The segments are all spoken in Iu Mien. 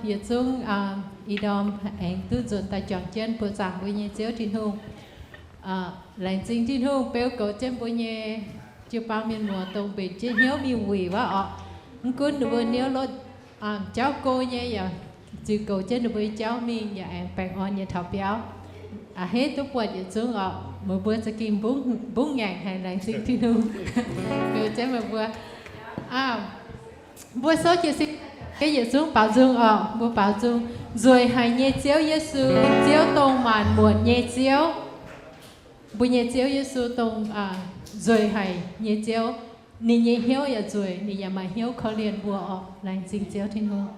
Yietc zungv ih ndorm aengx duqv nzuonx daaih juangc jienv buoqc zaangc mbuo nyei Ziouv Tin-Hungh. Laengz zingh Tin-Hungh beu goux jienv mbuo nyei jiu-baang mienh muoz dongh mbenc jienv hnyouv mingh wuic wuov orqc. Mv gunv ninh mbuo hnyouv lotv jauv go nyei yaac ziux goux jienv ninh mbuo nyei jauv mingh yaac aengx baengh orn nyei taux biauv. A'hneiv duqv buatc yietc zungv orqc, meih mbuo za'gengh mbungv ngaengc haic, laengz zingh Tin-Hungh goux jienv meih mbuo. Mbuo souv jiez sin, yietc zungv baaux nzung orqc, mbuo baaux nzung. Nzueic haic nyei Ziouv Yesu, Ziouv dongh maanc muotc nyei Ziouv. Mbuo nyei Ziouv Yesu dongh nzueic haic nyei Ziouv. Ninh nyei hnyouv yaac nzueic, ninh yaac maaih hnyouv korv-lienh mbuo orqc. Laengz zingh Ziouv Tin-Hungh.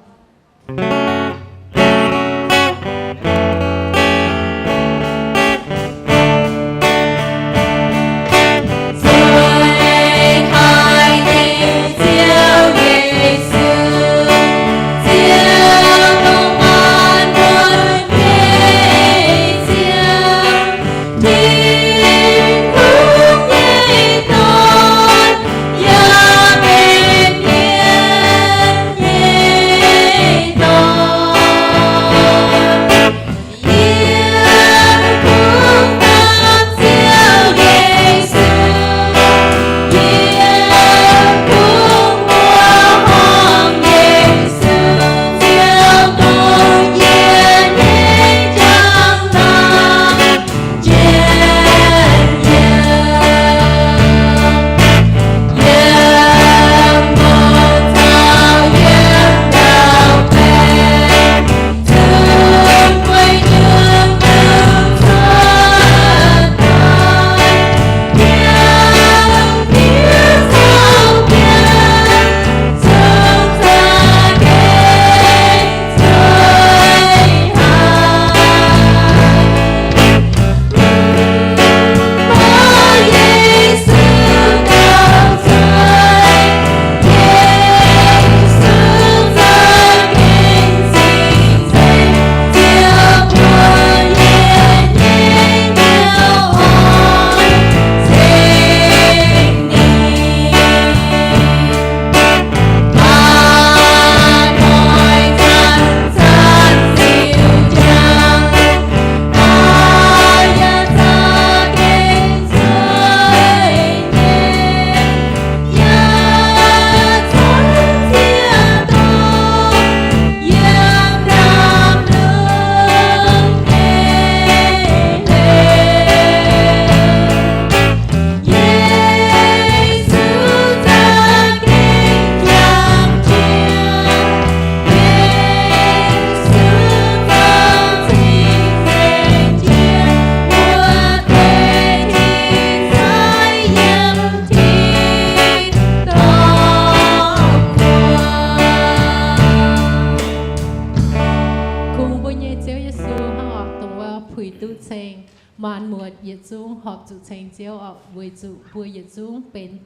Kungx mbuo nyei Ziouv Yesu hnangv orqc, dongh wuov puix duqv ceng maanc muotc yietc zungv horpc zuqc ceng Ziouv orqc, weic zuqc mbuo yietc zungv benx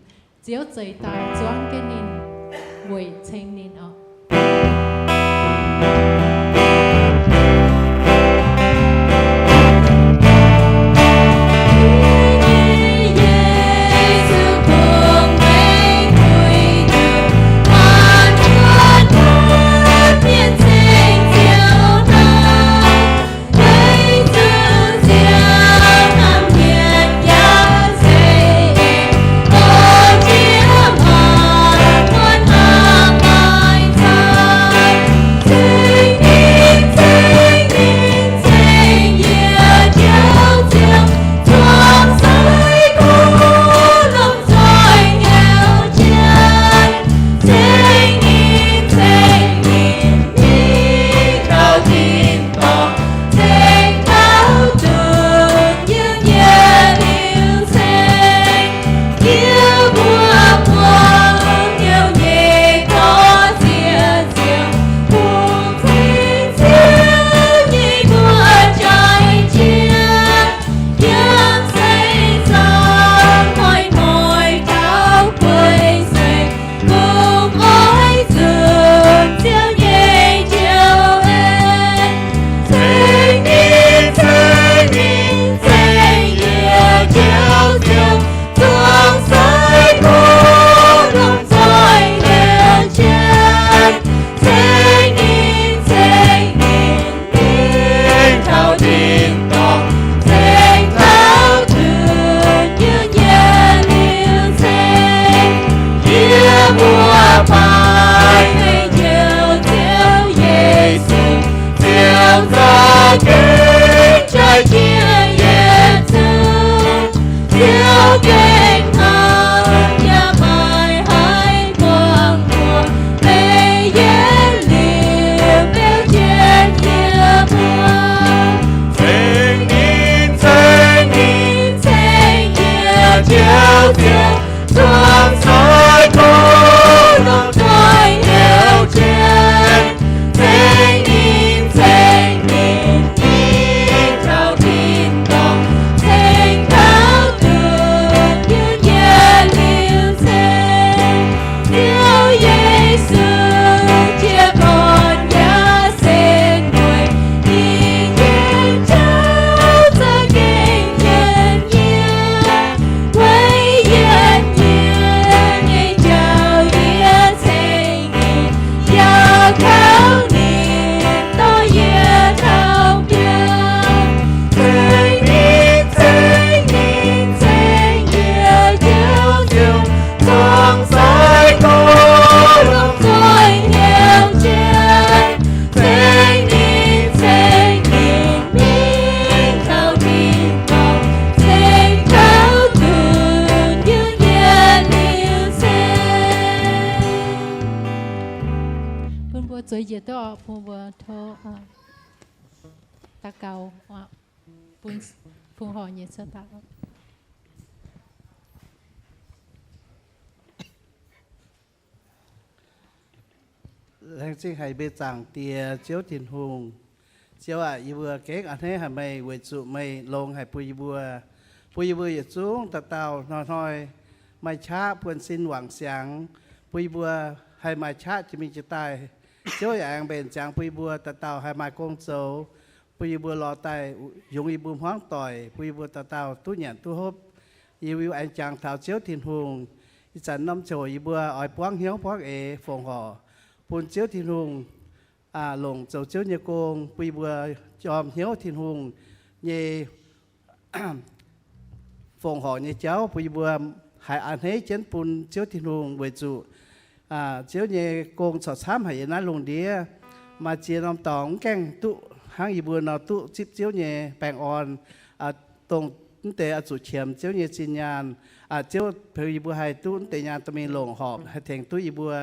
Ziouv zeix daaih zuangv jienv ninh, weic ceng ninh orqc. Duqv bun mbuo tov daux gaux bun fongc horc nyei cuotv daaih. Laengz zingh haic meih Zaangc Diex Ziouv Tin-Hungh. Ziouv aac, yie mbuo gengh a'hneiv haic meih weic zuqc meih longx haic bun yie mbuo, bun yie mbuo yietc zungv dauh dauh hnoi-hnoi maaih qaqv buonv-sin wangc siangx, bun yie mbuo haih maaih qaqv jiex mingh jiex daaih. Ziouv yaac aengx mbenc ziangx bun yie mbuo dauh dauh haih maaih gong zoux, bun yie mbuo lorz daaih yungz yie mbuo hmuangv doic, bun yie mbuo dauh dauh duqv nyanc duqv hopv. Yie mbuo aengx jangx taux Ziouv Tin-Hungh, ih zanc norm ziangh hoc yie mbuo oix buangv hnyouv buangv eix fongc horc bun Ziouv Tin-Hungh longc zoux Ziouv nyei gong, bun yie mbuo jorm hnyouv Tin-Hungh nyei fongc horc nyei jauv, bun yie mbuo haiz a'hneiv jienv bun Ziouv Tin-Hungh weic zuqc Ziouv nyei gong corc camv haic yiem naaiv lungh ndiev. Maaih ziex norm dorngx mv gaengh duqv hnangv yie mbuo nor duqv zipv Ziouv nyei baengh orn, dongh mv deix oix zuqc qiemx Ziouv nyei zinh nyaanh. Ziouv bun yie mbuo haih duqv mv deix nyaanh dorh mingh longc horpc, haih tengx duqv yie mbuo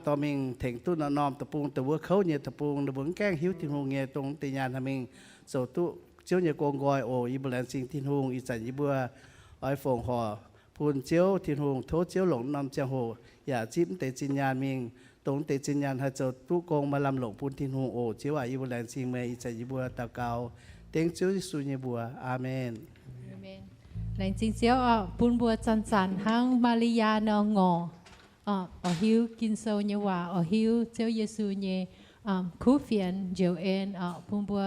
dorh mingh tengx duqv norm-norm deic-bung, dongh wuov kouv nyei deic-bung, ninh mbuo mv gaengh hiuv Tin-Hungh nyei, dongh mv deix nyaanh haih mingh zoux duqv Ziouv nyei gong nqoi oc. Yie mbuo laengz zingh Tin-Hungh, ih zanc yie mbuo oix fongc horc bun Ziouv Tin-Hungh, tov Ziouv longc norm ziangh hoc yaac zipv mv deix zinh nyaanh mingh, dongh mv deix zinh nyaanh haih zoux duqv gong maaih lamh longc bun Tin-Hungh oc. Ziouv aac, yie mbuo laengz zingh meih, ih zanc yie mbuo daux gaux dengv Ziouv Yesu nyei mbuox. Aamen. Laengz zingh Ziouv oc, bun mbuo zanc-zanc hnangv Maa^li^yaa nor ngorc, oix hiuv Ging-Sou nyei waac, oix hiuv Ziouv Yesu nyei kuv fienx njoux en oc, bun mbuo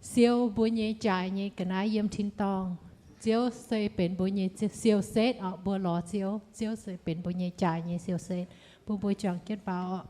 siou mbuo nyei jaaix nyei ga'naaiv yiem tin-dorngh. Ziouv se benx mbuo nyei siou-setv oc. Mbuo lorz Ziouv, Ziouv se benx mbuo nyei jaaix nyei siou-setv. Bun mbuo juangc jienv faaux oc.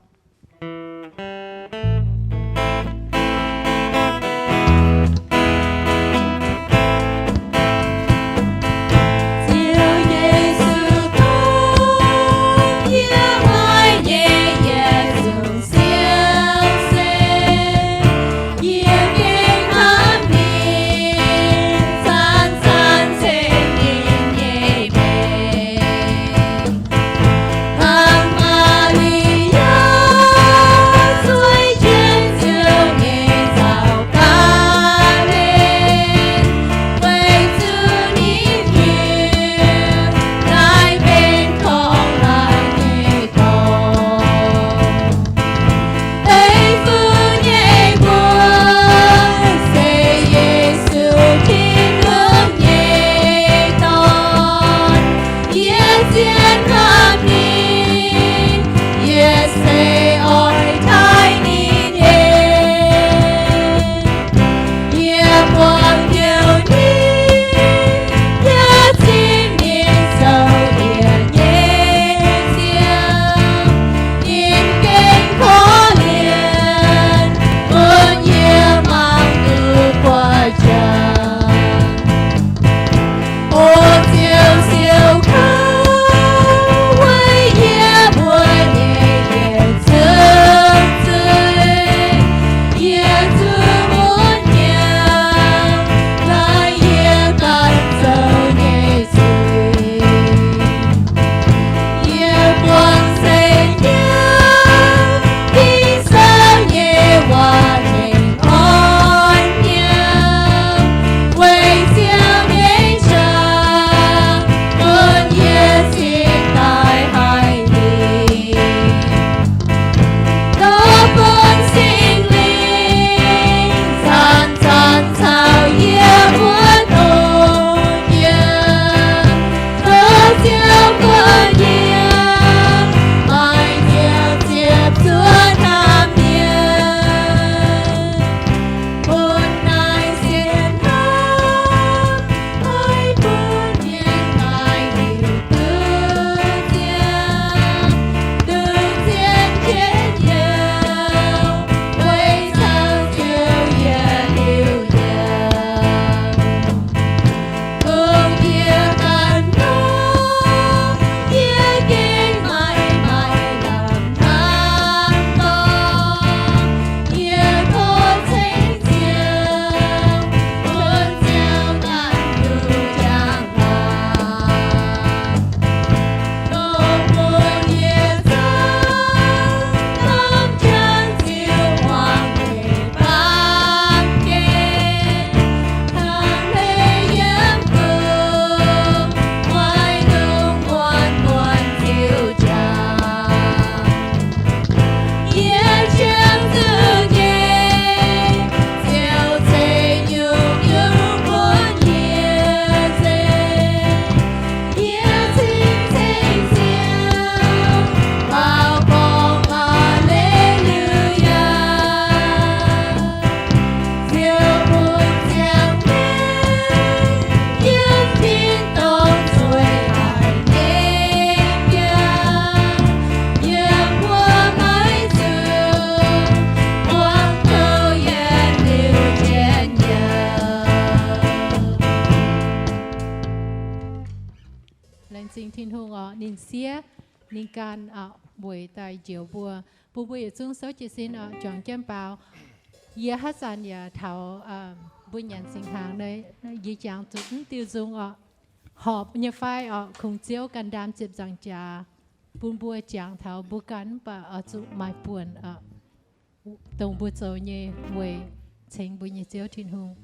Tin-Hungh oc, ninh siev, ninh ganh oc, weic daaih njoux mbuo. Bun mbuo yietc zungv souv jiez sin oc, juangc jienv baaux. Yie haaix zanc yaac taux mbuo nyanc singx hnaangx, yie jangx zuqc mv diuh nzung oc. Horpc nyei fai oc, kungx Ziouv ganh ndaam ziepc nzaangc jaax bun mbuo jangx taux mbuo ganh, mv baac oix zuqc maaih buonc oc, dongh mbuo zoux nyei weic cengx mbuo nyei Ziouv Tin-Hungh.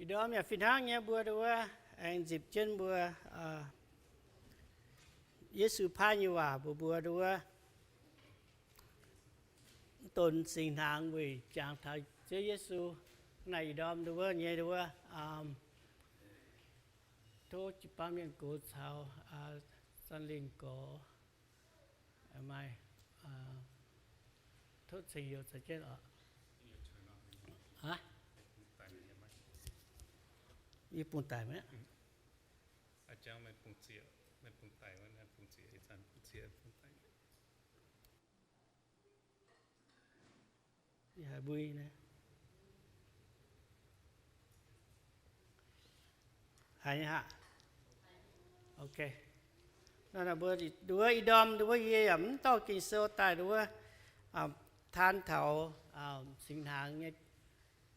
Ih ndorm yaac fih hnangv nyei, mbuo nduov aengx nzipc jienv mbuo Yesu paaiv nyei waac mbuox mbuo nduov, donx singx hnaangx weic jangx taux Ziouv Yesu. Naaiv ih ndorm nduov nyei nduov, tov jiu-baang mienh gox caux Sanh Lingh Gorx maaih tov ceng-youz caux jienv oc. Yie bungx daic mi'aqv. Haiz nyei aqv. Ok. Nduov ih ndorm nduov yie yaac mv dorh Ging-Sou daaih nduov taan taux singx hnaangx nyei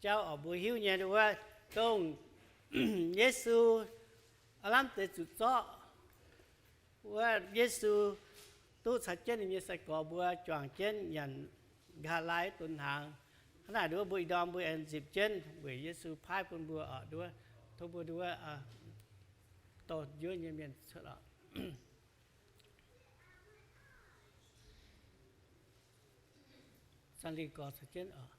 jauv oc. Mbuo hiuv nyei nduov, dongh Yesu aav lamh deix zuqc zorqv wuov, Yesu duqv caux jienv ninh nyei sai-gorx mbuo juangc jienv nyanc nqa'haav laai donx hnaangx. Hnangv naaic nduov mbuo ih ndorm mbuo aengx nzipc jienv weic Yesu paaiv bun mbuo oc. Nduov tov mbuo nduov dorh njuov nyei mienh cuotv oc. Sanh Lingh Gorx caux jienv oc.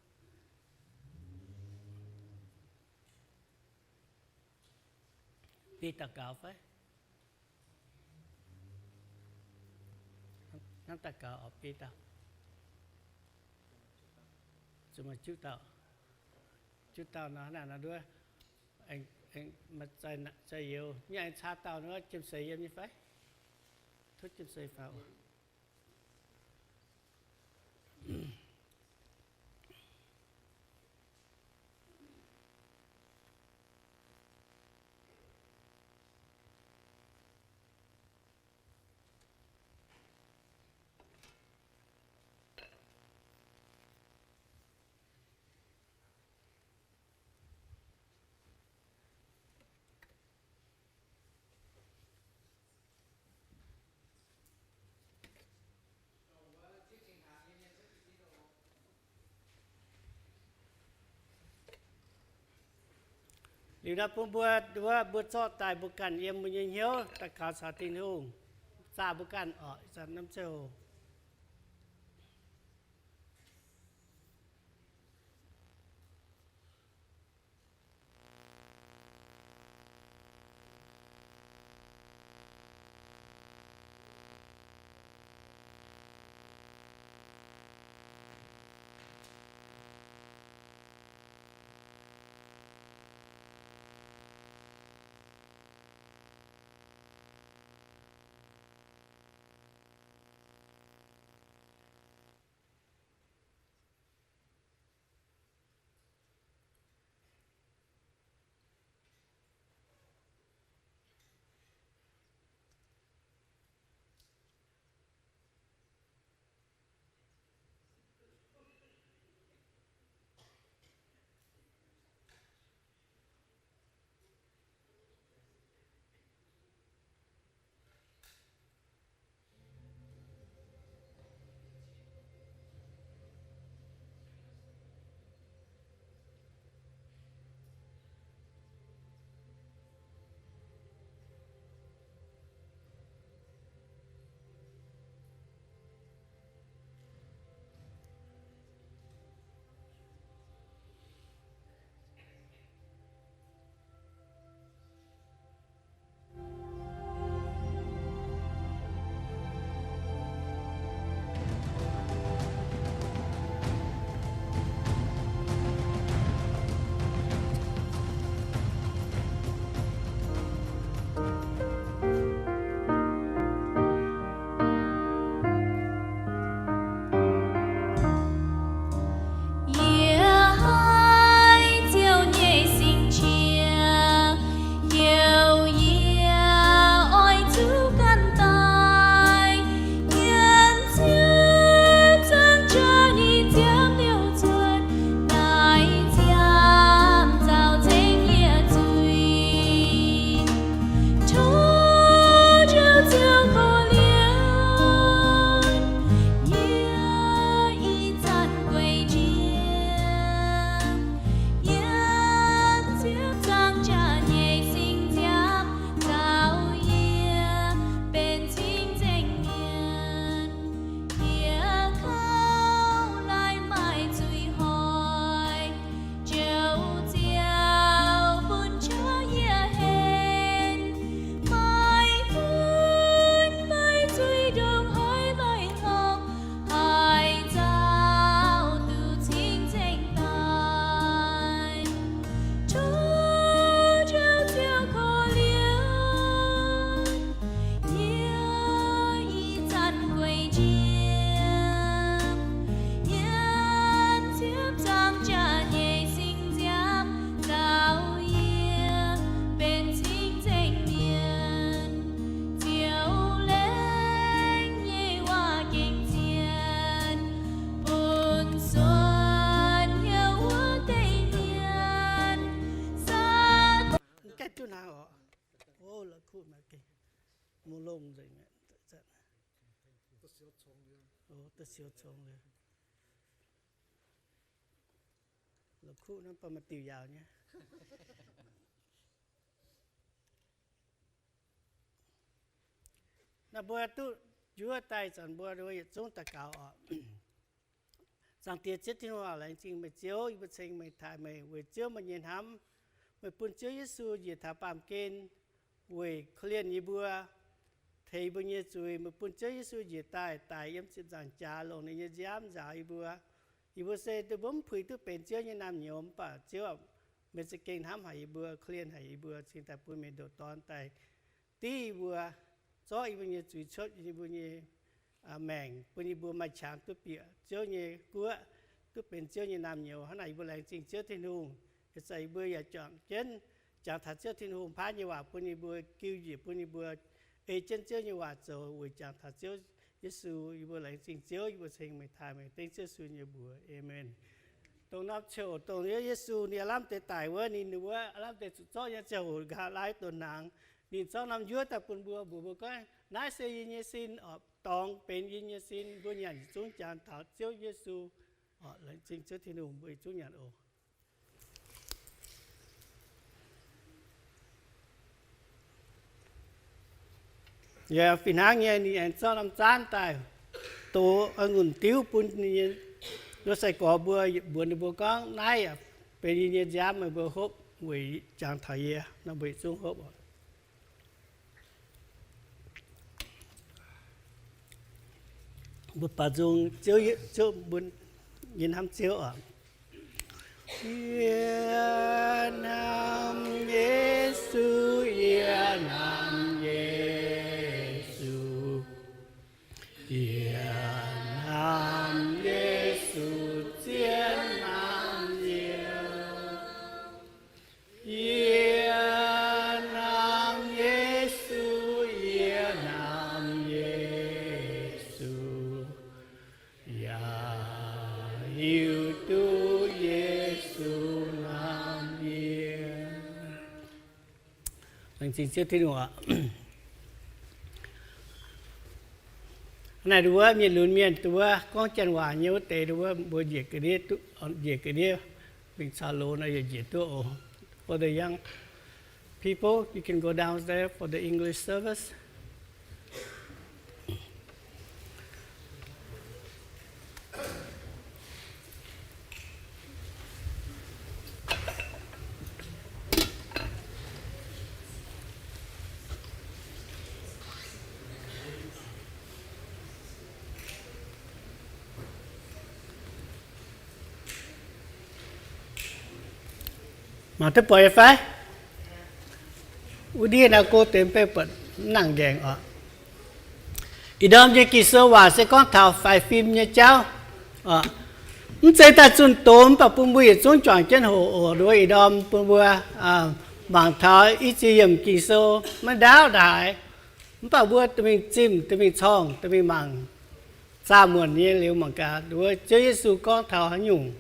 Bieqc daux gaux fai? Hnangv daux gaux oc, bieqc daux. Zuqc maaih juqv dauh, juqv dauh nor, naaiv nor nduov, aengx, aengx maaih zai youz nyei, aengx caa dauh nor, Jiem Seix yiem nyei fai? Tov Jiem Seix faaux. Liuz nor bun mbuo, wuov mbuo zorqv daaih mbuo ganh yiem mbuo nyei hnyouv daux gaux caux Tin-Hungh, zaah mbuo ganh orqc, ih zanc norm ziouc Yie haiz Ziouv nyei sing qiex, youz yie oix zuqc ganh daaih. Yiem ziepc zangc jaax nyei nziaamv liouh cuotv, daaih ziangh zaux ceng yie zuiz. Tov Ziouv korv-lienh yie ih zanc guei njien, yiem ziepc zangc jaax nyei sing nziaamv nzauh yie benx cing-nzengc mienh. Yie kouv naaiv maaih zuiz hoic, Njoux Ziouv bun qaqv yie henv. Maaih fun maaih zuiz ndongc haaix maaih hlo, haih nzauh duqv cing-nzengc daaih. Tov Njoux Ziouv korv-lienh yie ih zanc guei njien, yiem ziepc zangc jaax nyei sing nziaamv nzauh yie benx cing-nzengc mienh. Ziouv lengh nyei waac gengh zien, bun suonc hnyouv wuov deix mienh. Saadaan gaengh duqv naaiv oc. O, la'kuqv maaih gengh mv longx nzengc mi'aqv. Duqv siou congx liuz. La'kuqv naaiv baac maaih diuc yaauc nyei. Naaiv mbuo duqv njuov daaih zanc mbuo yietc zungv daux gaux oc. Zaangc Diex Ziouv Tin-Hungh aac, laengz zingh meih Ziouv, yie mbuo ceng meih, taaih meih weic Ziouv meih nyei hnamv. Meih bun Ziouv Yesu njiec taux baamh gen weic korv-lienh yie mbuo, teix yie mbuo nyei zuiz. Meih bun Ziouv Yesu njiec daaih, daic yiem ziepc nzaangc jaax, longc ninh nyei nziaamv nzaaux yie mbuo. Yie mbuo se mbuo mv puix duqv benx Ziouv nyei naamh nyouz, mv baac Ziouv, meih za'gengh hnamv haic yie mbuo, korv-lienh haic yie mbuo, cingx daaih bun meih ndoqc Dorn daaih div yie mbuo, zorqv yie mbuo nyei zuiz cuotv yie mbuo nyei maengc, bun yie mbuo maaih qangx duqv bieqc Ziouv nyei guoqv, duqv benx Ziouv nyei naamh nyouz. Hnangv naaic yie mbuo laengz zingh Ziouv Tin-Hungh. Ih zanc yie mbuo yaac juangc jienv jangx taux Ziouv Tin-Hungh paaiv nyei waac bun yie mbuo, giu njiec bun yie mbuo ei jienv Ziouv nyei waac zoux weic jangx taux Ziouv Yesu. Yie mbuo laengz zingh Ziouv, yie mbuo ceng meih taaih, meih dengv Ziouv Yesu nyei mbuox. Aamen. Dongh norm ziangh hoc dongh Yesu ninh aav lamh deix daic wuov, ninh wuov aav lamh deix zuqc zorqv nyei ziangh hoc nqa'haav laai donh hnaangx, ninh zorqv norm njuov daaih bun mbuo, mbuox mbuo gorngv, naaiv se yie nyei sin, oc, dorngx benx yie nyei sin. Mbuo nyanc yietc zungv jangx taux Ziouv Yesu. Oc, laengz zingh Ziouv Tin-Hungh, mbuo yietc zungv nyanc oc. Yaac fih hnangv nyei, ninh aengx zorqv norm zaanv daaih dox a'ngunc diuv bun ninh nyei, nduov sai-gorx mbuo, mbuox ninh mbuo gorngv, naaiv yaac benx yie nyei nziaamv, meih mbuo hopv weic jangx taux yie. Nor mbuo yietc zungv hopv oc. Mbuo baaux nzung Ziouv, Ziouv mbuo, yie hnamv Ziouv oc. Yie hnamv Yesu, yie hnamv Yesu, yie hnamv Yesu, zien hnamv Ziouv. Yie hnamv Yesu, yie hnamv Yesu, yaac hiuv duqv Yesu hnamv yie. Laengz zingh Ziouv Tin-Hungh oc. Naaiv nduov mienh lunx mienh nduov gorngv janx waac nyei wuov deix nduov mbuo njiec ga'ndiev duqv, njiec ga'ndiev mingh caux loz nor yaac njiec duqv oc. For the young people, you can go downstairs for the English service. Mangc duqv buatc nyei fai? Wuov ndiev naaiv go deix mv bei buatc mv nangc nqaengc oc. Ih ndorm nyei Ging-Sou waac se gorngv taux faix fim nyei jauv. Mv zeiz daaih zunh doz, mv baac bun mbuo yietc zungv juangc jienv hoqc oc. Nduov ih ndorm bun mbuo mangc taux i ziex yiemc Ging-Sou maiv ndaauv ndaaix, mv baac mbuo dorh mingh zimh, dorh mingh corngh, dorh mingh mangc. Zaah muonc nyei liuz mangc gaax, nduov Ziouv Yesu gorngv taux haaix nyungc.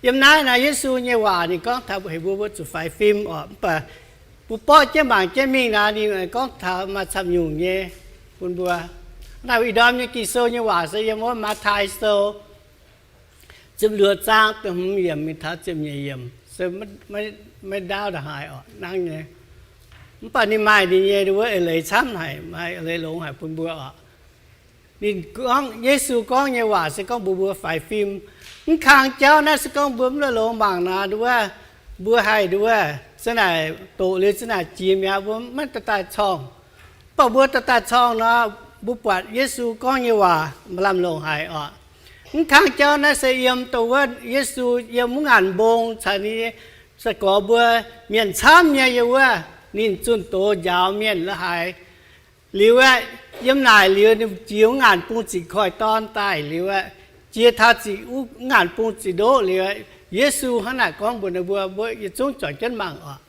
Yiem naaiv naaiv Yesu nyei waac ninh gorngv taux heuc mbuo, mbuo zuqc faix fim oc. Mv baac mbuo borqv jienv mangc jienv mingh naaiv, ninh gorngv taux maaih camv nyungc nyei bun mbuo. Naaiv ih ndorm nyei Ging-Sou nyei waac se yiem wuov Matv^taai Sou ziepc luoqc zaang da'hmz yiemc mingh taux ziepc nyeic yiemc, se maiv ndaauv ndaaix haaix oc, hnangv nyei. Mv baac ninh maaih ninh nyei nduov eix leiz camv haic, maaih eix leiz longx haic bun mbuo oc. Ninh gorngv, Yesu gorngv nyei waac se gorngv mbuox mbuo faix fim. Mv kang jauv naaiv se gorngv mbuo mv la'longx mangc nor, nduov, mbuo haih nduov, za'naaic doqc liuz za'naaic jiex mi'aqv, mbuo maiv dorh daaih corngh. Mv baac mbuo dorh daaih corngh nor, mbuo buatc Yesu gorngv nyei waac maaih lamh longc haic oc. Mv kang jauv naaiv se yiem dongh wuov Yesu yiem wuov ngaanc mbong caux ninh nyei sai-gorx mbuo mienh camv nyei yiem wuov, ninh zunh doz njaaux mienh la'haaix. Liuz aeqv, yiem naaic liuz ninh jiex wuov ngaanc bung ziqc koiv-dorn daaih liuz aeqv, jiex taux ziqc wuov ngaanc bung ziqc ndoqv liuz aeqv, Yesu hnangv naaic gorngv mbuox ninh mbuo, mbuo yietc zungv juangc jienv mangc oc.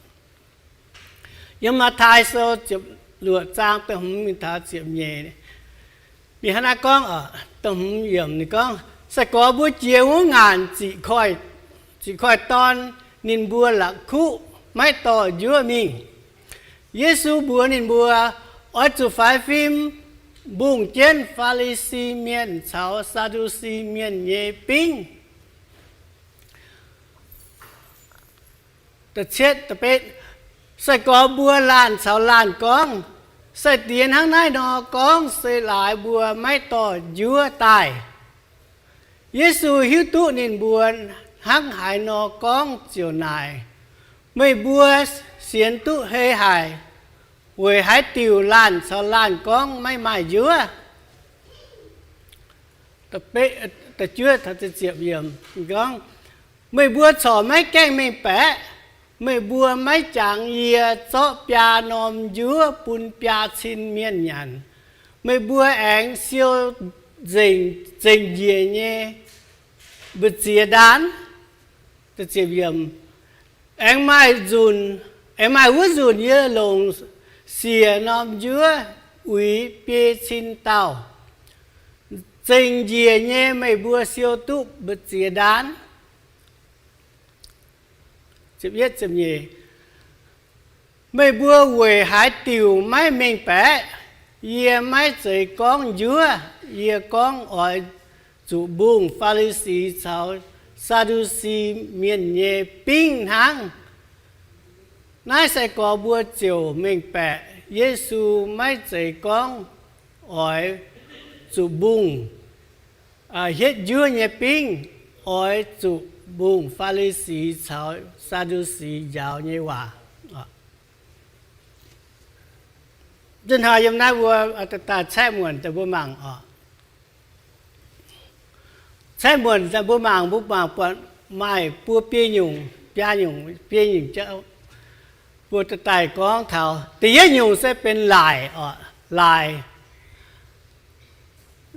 Yiem Matv^taai Sou ziepc luoqc zaang da'hmz mingh taux ziepc nyeic, ninh hnangv naaiv gorngv oc, da'hmz yiemc ninh gorngv, sai-gorx mbuo jiex wuov ngaanc ziqc koiv-dorn, ninh mbuo la'kuqv maiv dorh njuov mingh. Yesu mbuox ninh mbuo, oix zuqc faix fim mbungh jienv Faa^li^si Mienh caux Saa^ndu^si Mienh nyei bingv. Da'cietv, da'betv, sai-gorx mbuo laanh caux laanh gorngv, sai-diex hnangv naaiv nor gorngv se laaix mbuo maiv dorh njuov daaih. Yesu hiuv duqv ninh mbuo hnangv haaix nor gorngv ziouc naaic, meih mbuo sienx duqv hei haic, weic haaix diuc laanh caux laanh gorngv maiv maaih njuov? da'juov taux da'ziepc yiemc gorngv, meih mbuo corc maiv gaengh mengh baeqv. Meih mbuo maiv jangx yie zorqv biaa norm njuov bun biaa cin mienh nyanc. Meih mbuo aengx siou nzengc, zengc njiec nyei mbu'ziex ndaanv. Aengx maaih nzunc, aengx maaih wuov nzunc yie longc siec norm njuov uix biei cin dauh. Zengc njiec nyei meih mbuo siou duqv mbu'ziex ndaanv. Meih mbuo weic haaix diuc maiv mengh baeqv? Yie maiv zeiz gorngv njuov, yie gorngv oix zuqc mbungh Faa^li^si caux Saa^ndu^si mienh nyei bingv hnangv. Naaiv sai-gorx mbuo ziouc mengh baeqc Yesu maiv zeiz gorngv oix zuqc mbungh hietv njuov nyei bingv, oix zuqc mbungh Faa^li^si caux Saa^ndu^si njaaux nyei waac. Zinh hnoi yiem naaiv mbuo daaih caeqv muonc daaih mbuo mangc oc. Caeqv muonc daaih mbuo mangc, mbuo mangc buatc maaih buo biei nyungc, biaa nyungc, biei nyungc jauv. Mbuo daaih gorngv taux da'yietv nyungc se benx laaic oc, laaic.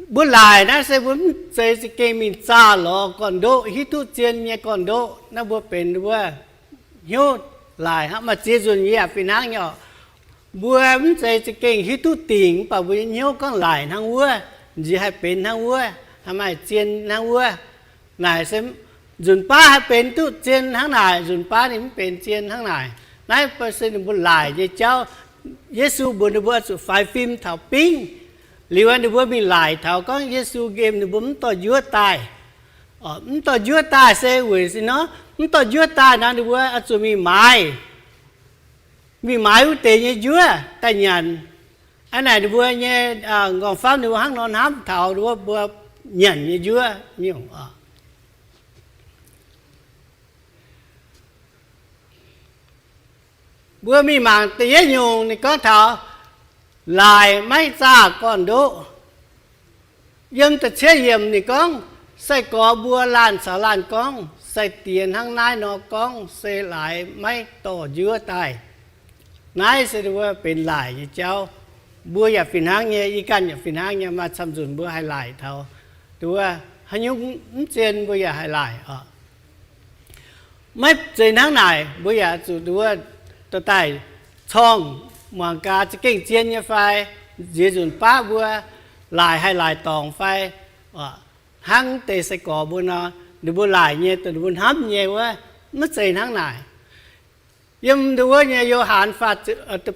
Mbuo laaic naaiv se mbuo mv zeiz za'gengh mingh zaah lorz gorn-ndoqv, hiuv duqv zien nyei gorn-ndoqv. Naaiv mbuo benx wuov hnyouv laaic hnangv. Maaih ziex nzunc yaac fih hnangv nyei oc. Mbuo mv zeiz za'gengh hiuv duqv dingc, mv baac mbuo nyei hnyouv gorngv laaic hnangv wuov, nziex haih benx hnangv wuov, haih maaih zien hnangv wuov. Naaic se nzunc baav haih benx duqv zien hnangv naaic, nzunc baav ninh mv benx zien hnangv naaic. Naaiv se ninh mbuo laaic nyei jauv. Yesu mbuox ninh mbuo oix zuqc faix fim taux bingv. Liuz ninh mbuo mingh laaic taux gorngv Yesu nqemh ninh mbuo mv dorh njuov daaih. Mv dorh njuov daaih se weic sin nor, mv dorh njuov daaih nor ninh mbuo oix zuqc mingh maaiz, mingh maaiz wuov deix nyei njuov daaih nyanc. Aa, naaic ninh mbuo nyei nqorngv-famv ninh mbuo hnangv nor hnamv taux ninh mbuo nyanc nyei njuov nyungc. Mbuo mingh mangc da'yietv nyungc ninh gorngv taux laaic maiv zaah gorn-ndoqv. Yiem da'cietv yiemc ninh gorngv, sai-gorx mbuo laanh caux laanh gorngv, sai-diex hnangv naaiv nor gorngv se laaix maiv dorh njuov daaih. Naaiv se wuov benx laaic nyei jauv. Mbuo yaac fih hnangv nyei, yie ganh yaac fih hnangv nyei, maaih camv nzunc mbuo haih laaic taux wuov haaix nyungc mv zien mbuo yaac haih laaic oc. Maiv zeiz hnangv naaic, mbuo yaac zuqc wuov dorh daaih corngh muangx gaax za'gengh zien nyei fai, nziex nzunc baav mbuo laaic haih laaic dorngc fai. Hnangv deix sai-gorx mbuo nor, ninh mbuo laaic nyei, dongh ninh mbuo hnamv nyei wuov, maiv zeiz hnangv naaic. Yiem wuov nyei Yo^han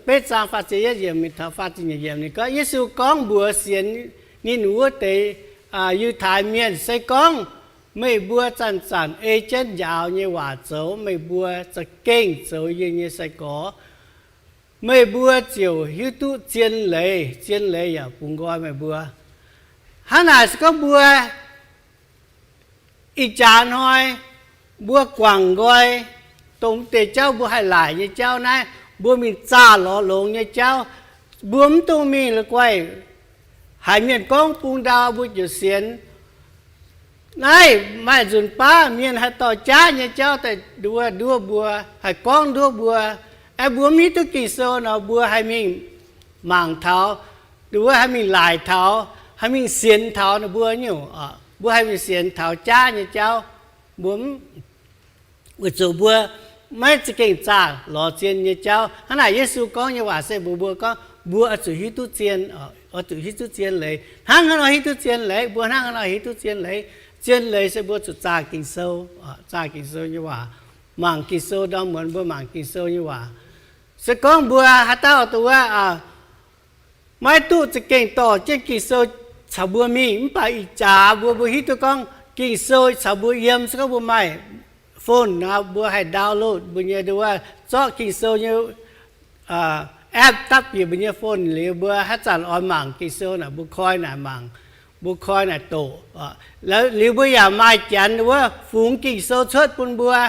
betv zaang faah ziepc yietv yiemc mingh taux faah ziepc nyeic yiemc ninh gorngv, Yesu gorngv mbuox sienx ninh wuov deix Yiutai Mienh, se gorngv meih mbuo zanc-zanc ei jienv njaaux nyei waac zoux, meih mbuo za'gengh zoux yie nyei sai-gorx. Meih mbuo ziouc hiuv duqv zien leiz, zien leiz yaac bungx nqoi meih mbuo. Hnangv naaic se gorngv mbuo ih jaax hnoi mbuo guangc nqoi dongh deix jauv mbuo haih laaic nyei jauv naaiv, mbuo mingh zaah lorz longx nyei jauv. Mbuo mv dungx mingh la'guaih haiz mienh gorngv bung ndau mbuo ziouc sienx. Naaiv maaih nzunc baav mienh haih dorh jaav nyei jauv daaih nduov, nduov mbuo, haih gorngv nduov mbuo. Aeqv, mbuo mv hiuv duqv Ging-Sou nor, mbuo haih mingh mangc taux, nduov haih mingh laaic taux, haih mingh sienx taux ninh mbuo nyungc. Mbuo haih mingh sienx taux jaav nyei jauv. Mbuo mv, weic zuqc mbuo maiv za'gengh zaah lorz zien nyei jauv. Hnangv naaic Yesu gorngv nyei waac se mbuox mbuo gorngv mbuo oix zuqc hiuv duqv zien, oix zuqc hiuv duqv zien leiz. Hnangv haaix nor hiuv duqv zien leiz? Mbuo hnangv haaix nor hiuv duqv zien leiz? Zien leiz se mbuo zuqc zaah Ging-Sou, zaah Ging-Sou nyei waac, mangc Ging-Sou, ndorm muonz mbuo mangc Ging-Sou nyei waac. Se gorngv mbuo haaix dauh dongh wuov maiv duqv za'gengh dorh jienv Ging-Sou caux mbuo mingh, mv baac ih jaax mbuo, mbuo hiuv duqv gorngv Ging-Sou caux mbuo yiem, se gorngv mbuo maaih phone nor, mbuo haih download mbuo nyei, nduov, zorqv Ging-Sou nyei app dapv bieqc mbuo nyei phone liuz, mbuo haaix zanc oix mangc Ging-Sou naaic, mbuo koi naaic mangc, mbuo koi naaic doqc. Liuz mbuo yaac maaih janx wuov fungx Ging-Sou cuotv bun mbuo.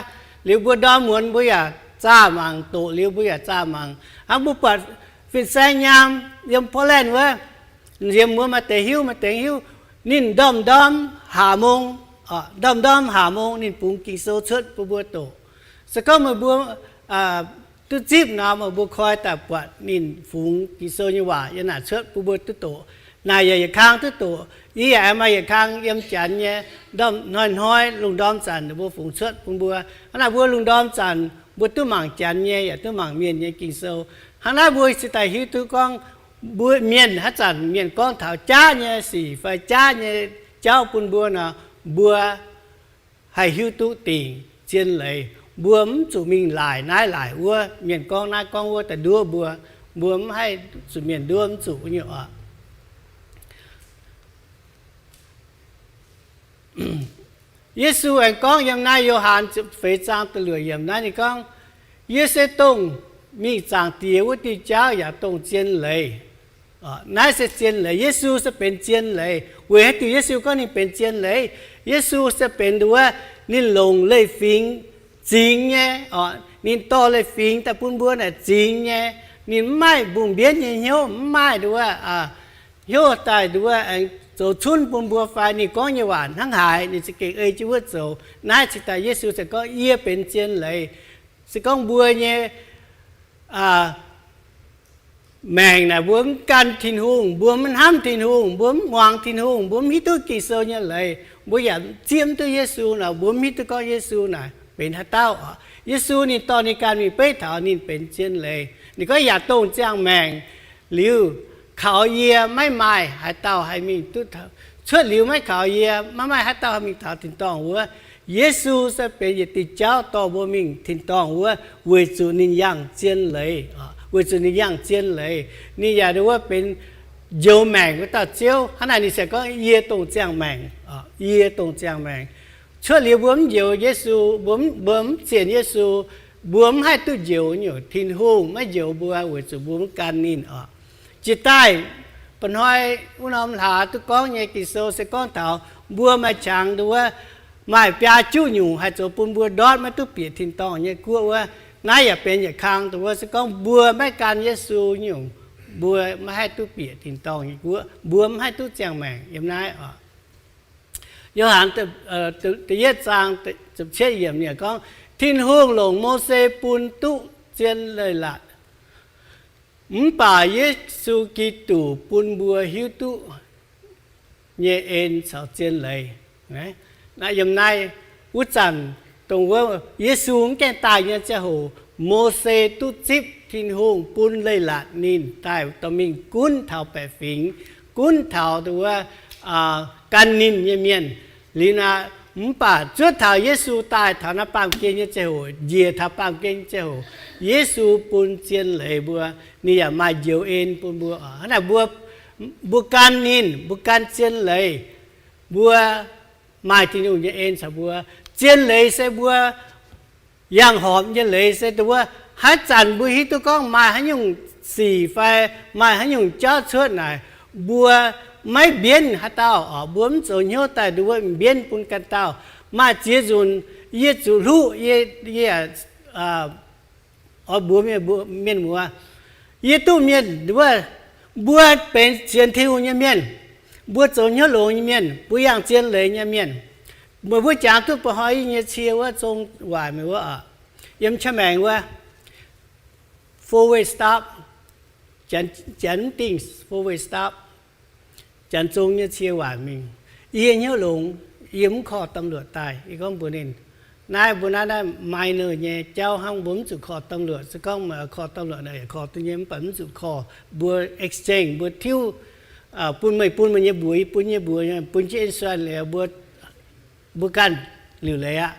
Liuz mbuo ndorm muonz mbuo yaac zaah mangc, doqc liuz mbuo yaac zaah mangc. Hnangv mbuo buatc fin-saeng nyaam yiem Portland wuov, yiem wuov maaih deix hiuv, maaih deix hiuv. Ninh ndorm-ndorm hlaax mong, ndorm-ndorm hlaax mong ninh bungx Ging-Sou cuotv bun mbuo doqc. Se gorngv meih mbuo duqv zipv nor, meih mbuo koi daaih buatc ninh fungx Ging-Sou nyei waac yiem naaic cuotv bun mbuo duqv doqc. Naaic yaac yietc kang duqv doqc. Yie yaac maaih yietc kang yiem janx nyei, ndorm hnoi-hnoi lungh ndorm zanc ninh mbuo fungx cuotv bun mbuo. Hnangv naaic mbuo lungh ndorm zanc mbuo duqv mangc janx nyei yaac duqv mangc mienh nyei Ging-Sou. Hnangv naaiv mbuo cingx daaih hiuv duqv gorngv mbuo mienh haaix zanc mienh gorngv taux jaav nyei sic fai jaav nyei jauv bun mbuo nor, mbuo haih hiuv duqv dingc zien leiz. Mbuo mv zuqc mingh laaic naaiv laaic wuov, mienh gorngv naaiv gorngv wuov daaih nduov mbuo. Mbuo mv haih zuqc mienh nduov, mv zuqc wuov nyungc oc. Yesu aengx gorngv yiem naaiv Yo^han feix zaang da'luoqc yiemc naaiv ninh gorngv, Yie se dongh mingh Zaangc Diex wuov diuh jauv yaac dongh zien leiz. Naaiv se zien leiz. Yesu se benx zien leiz. Weic haaix diuc Yesu gorngv ninh benx zien leiz? Yesu se benx nduov wuov, ninh longc leiz-fingx zingx nyei oc. Ninh dorh leiz-fingx daaih bun mbuo naaic zingx nyei. Ninh mv maaih mbungh mbienv nyei hnyouv, mv maaih nduov wuov, hnyouv daaih nduov wuov aengx zoux cunv bun mbuo fai ninh gorngv nyei waac hnangv haaix ninh za'gengh ei jienv wuov zoux. Naaiv cingx daaih Yesu se gorngv, Yie benx zien leiz. Se gorngv mbuo nyei maengc naaic mbuo mv gan Tin-Hungh, mbuo mv hnamv Tin-Hungh, mbuo mv muangx Tin-Hungh, mbuo mv hiuv duqv Ging-Sou nyei leiz, mbuo yaac zieqv mv duqv Yesu nor, mbuo mv hiuv duqv gorngv Yesu naaic benx haaix dauh oc. Yesu ninh dorh ninh ganh mingh beiv taux ninh benx zien leiz. Ninh gorngv yaac dongh ziangh maengc liuz, kaux yie maiv maaih haaix dauh haih mingh duqv, cuotv liuz maiv kaux yie maiv maaih haaix dauh haih mingh taux tin-dorngh wuov. Yesu se benx yietc diuh jauv dorh mbuo mingh tin-dorngh wuov, weic zuqc ninh yangh zien leiz, weic zuqc ninh yangh zien leiz. Ninh yaac nduov wuov benx njoux maengc wuov dauh Ziouv. Hnangv naaic ninh se gorngv, Yie dongh ziangh maengc, yie dongh ziangh maengc. Cuotv liuz mbuo mv njoux Yesu, mbuo mv, mbuo mv zienc Yesu, mbuo mv haih duqv njoux nyungc. Tin-Hungh maiv njoux mbuo weic zuqc mbuo mv gan ninh oc. Jiex daaih mba'hnoi wuov norm hlaax duqv gorngv nyei Ging-Sou se gorngv taux mbuo maaih qangx nduov wuov, maaih biaa juqv nyungc haih zoux bun mbuo ndortv maiv duqv bieqc tin-dorngh nyei guoqv wuov. Naaiv yaac benx yietc kang nduov wuov se gorngv mbuo maiv gan Yesu nyungc, mbuo maiv haih duqv bieqc tin-dorngh nyei guoqv, mbuo mv haih duqv ziangh maengc yiem naaiv oc. Yo^han da'yietv zaang ziepc cietv yiemc ninh gorngv, Tin-Hungh longc Mose bun duqv zien leiz-latc, mv baac Yesu Giduc bun mbuo hiuv duqv nyei en caux zien leiz. Naaiv yiem naaiv wuov zanc dongh wuov Yesu mv gaengh daaih nyei ziangh hoc, Mose duqv zipv Tin-Hungh bun leiz-latc ninh daaih dorh mingh gunv taux baeqc fingx, gunv taux nduov wuov gan ninh nyei mienh. Liuz naaic, mv baac zuov taux Yesu daaih taux naaiv baamh gen nyei ziangh hoc, njiec taux baamh gen nyei ziangh hoc, Yesu bun zien leiz mbuo, ninh yaac maaih njoux en bun mbuo. Hnangv naaic mbuo, mbuo gan ninh, mbuo gan zien leiz, mbuo maaih Tin-Hungh nyei en caux mbuo. Zien leiz se mbuo yangh horpc nyei leiz se nduov wuov, haaix zanc mbuo hiuv duqv gorngv maaih haaix nyungc sic fai maaih haaix nyungc jauv cuotv naaic, mbuo maiv mbienv haaix dauh oc, mbuo mv zoux hnyouv daaih nduov wuov mbienv bun ganh dauh. Maaih ziex nzunc yie zuqc hluqv, yie, yie oix mbuox mienh muoz, yie duqv mienh nduov wuov, mbuo benx sienx Tin-Hungh nyei mienh, mbuo zoux hnyouv longx nyei mienh, mbuo yangh zien leiz nyei mienh. Meih mbuo jangx duqv ba'hnoi yie nyei cie wuov zong waaic meih wuov oc, yiem qaqv maengx wuov, four-way stop, janx, janx mv dingh four-way stop. Janx zong nyei cie waaic mingh, yie hnyouv longx, yie mv korv ตำรวจ daaih. Yie gorngv mbuox ninh, naaiv mbuo naaiv, naaiv minor nyei jauv hnangv, mbuo mv zuqc korv ตำรวจ. Se gorngv meih korv ตำรวจ naaic, yaac korv duqv nyei, mv baac mv zuqc korv. Mbuo exchange, mbuo tiuv, bun meih bun meih nyei mbuox, yie bun yie nyei mbuox, bun jienv insurance liuz, mbuo, mbuo ganh liuc leiz aqv.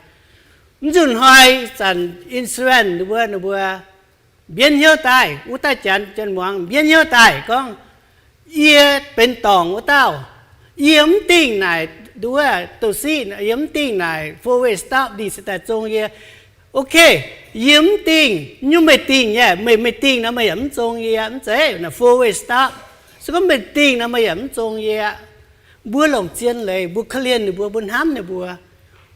Mv zuqc hnoi zanc insurance ninh mbuo, ninh mbuo mbienv hnyouv daaih, wuov daaih janx, janx muangx mbienv hnyouv daaih gorngv, yie benx dorngc wuov dauh. Yie mv dingh naaic nduov wuov douc siqv, yie mv dingh naaic four-way stop ndih se daaih zong yie. Ok, yie mv dingh, nyungc meih dingh nyei, meih, meih dingh nor meih yaac mv zong yie, mv zeiz naaic four-way stop. Se gorngv meih dingh nor meih yaac mv zong yie. Mbuo longc zien leiz, mbuo korv-lienh ninh mbuo, mbuo hnamv ninh mbuo.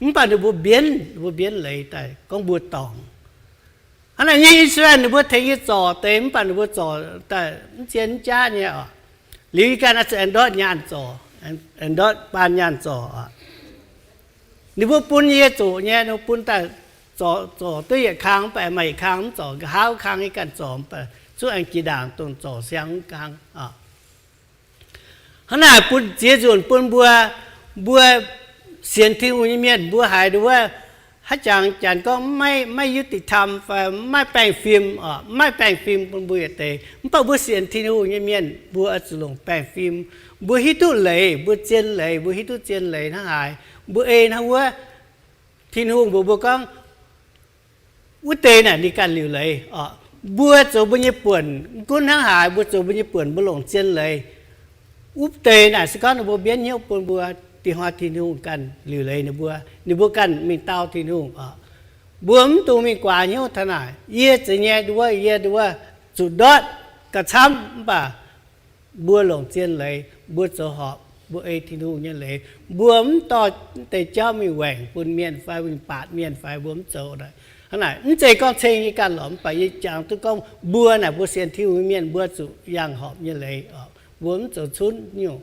Mv baac ninh mbuo mbienv, ninh mbuo mbienv leiz daaih gorngv mbuo dorngc. Hnangv naaic nyei insurance ninh mbuo tengx yie zorc deix, mv baac ninh mbuo zorc daaih mv zien mv jaav nyei oc. Liuz yie ganh oix zuqc aengx ndortv nyaanh zorc. ndortv baan nyaanh zorc oc. Ninh mbuo bun yie zoqc nyei, ninh mbuo bun daaih zorc, zorc duqv yietc kang, mv baac maaih yietc kang mv zorc, nqa'haav wuov kang yie ganh zorc, mv baac zungv aengx jiex ndaangc dongh zorc siang wuov kang oc. Hnangv naaic bun ziex nzunc bun mbuo, mbuo sienx Tin-Hungh nyei mienh mbuo haiz nduov wuov, haaix jangx janx gorngv maiv, maiv ยุติธรรม fai maiv baengh fim oc, maiv baengh fim bun mbuo yietc deix. Mv baac mbuo sienx Tin-Hungh nyei mienh mbuo oix zuqc longc baengh fim. Mbuo hiuv duqv leiz, mbuo zien leiz, mbuo hiuv duqv zien leiz hnangv haaix, mbuo ei hnangv wuov. Tin-Hungh mbuox mbuo gorngv, wuov deix naaic ninh ganh liuc leiz oc. Mbuo zoux mbuo nyei buonc, mv gunv hnangv haaix, mbuo zoux mbuo nyei buonc, mbuo longc zien leiz. Wuov deix naaic se gorngv ninh mbuo mienv hnyouv bun mbuo, dih hnoi Tin-Hungh ganh liuc leiz ninh mbuo, ninh mbuo ganh mingh dau Tin-Hungh oc. Mbuo mv dungx mingh guaax hnyouv taux naaic. Yie zeiz nyei nduov, yie nduov zuqc ndortv gauh camv, mv baac mbuo longc zien leiz, mbuo zoux horpc, mbuo ei Tin-Hungh nyei leiz, mbuo mv dorh deix jauv mingh waengc bun mienh fai mingh baatc mienh fai mbuo mv zoux. Hnangv naaic mv zeiz gorngv ceng yie ganh lorqc, mv baac yie jangx duqv gorngv mbuo naaic mbuo sienx Tin-Hungh nyei mienh mbuo zuqc yangh horpc nyei leiz oc, mbuo mv zoux cunv nyungc.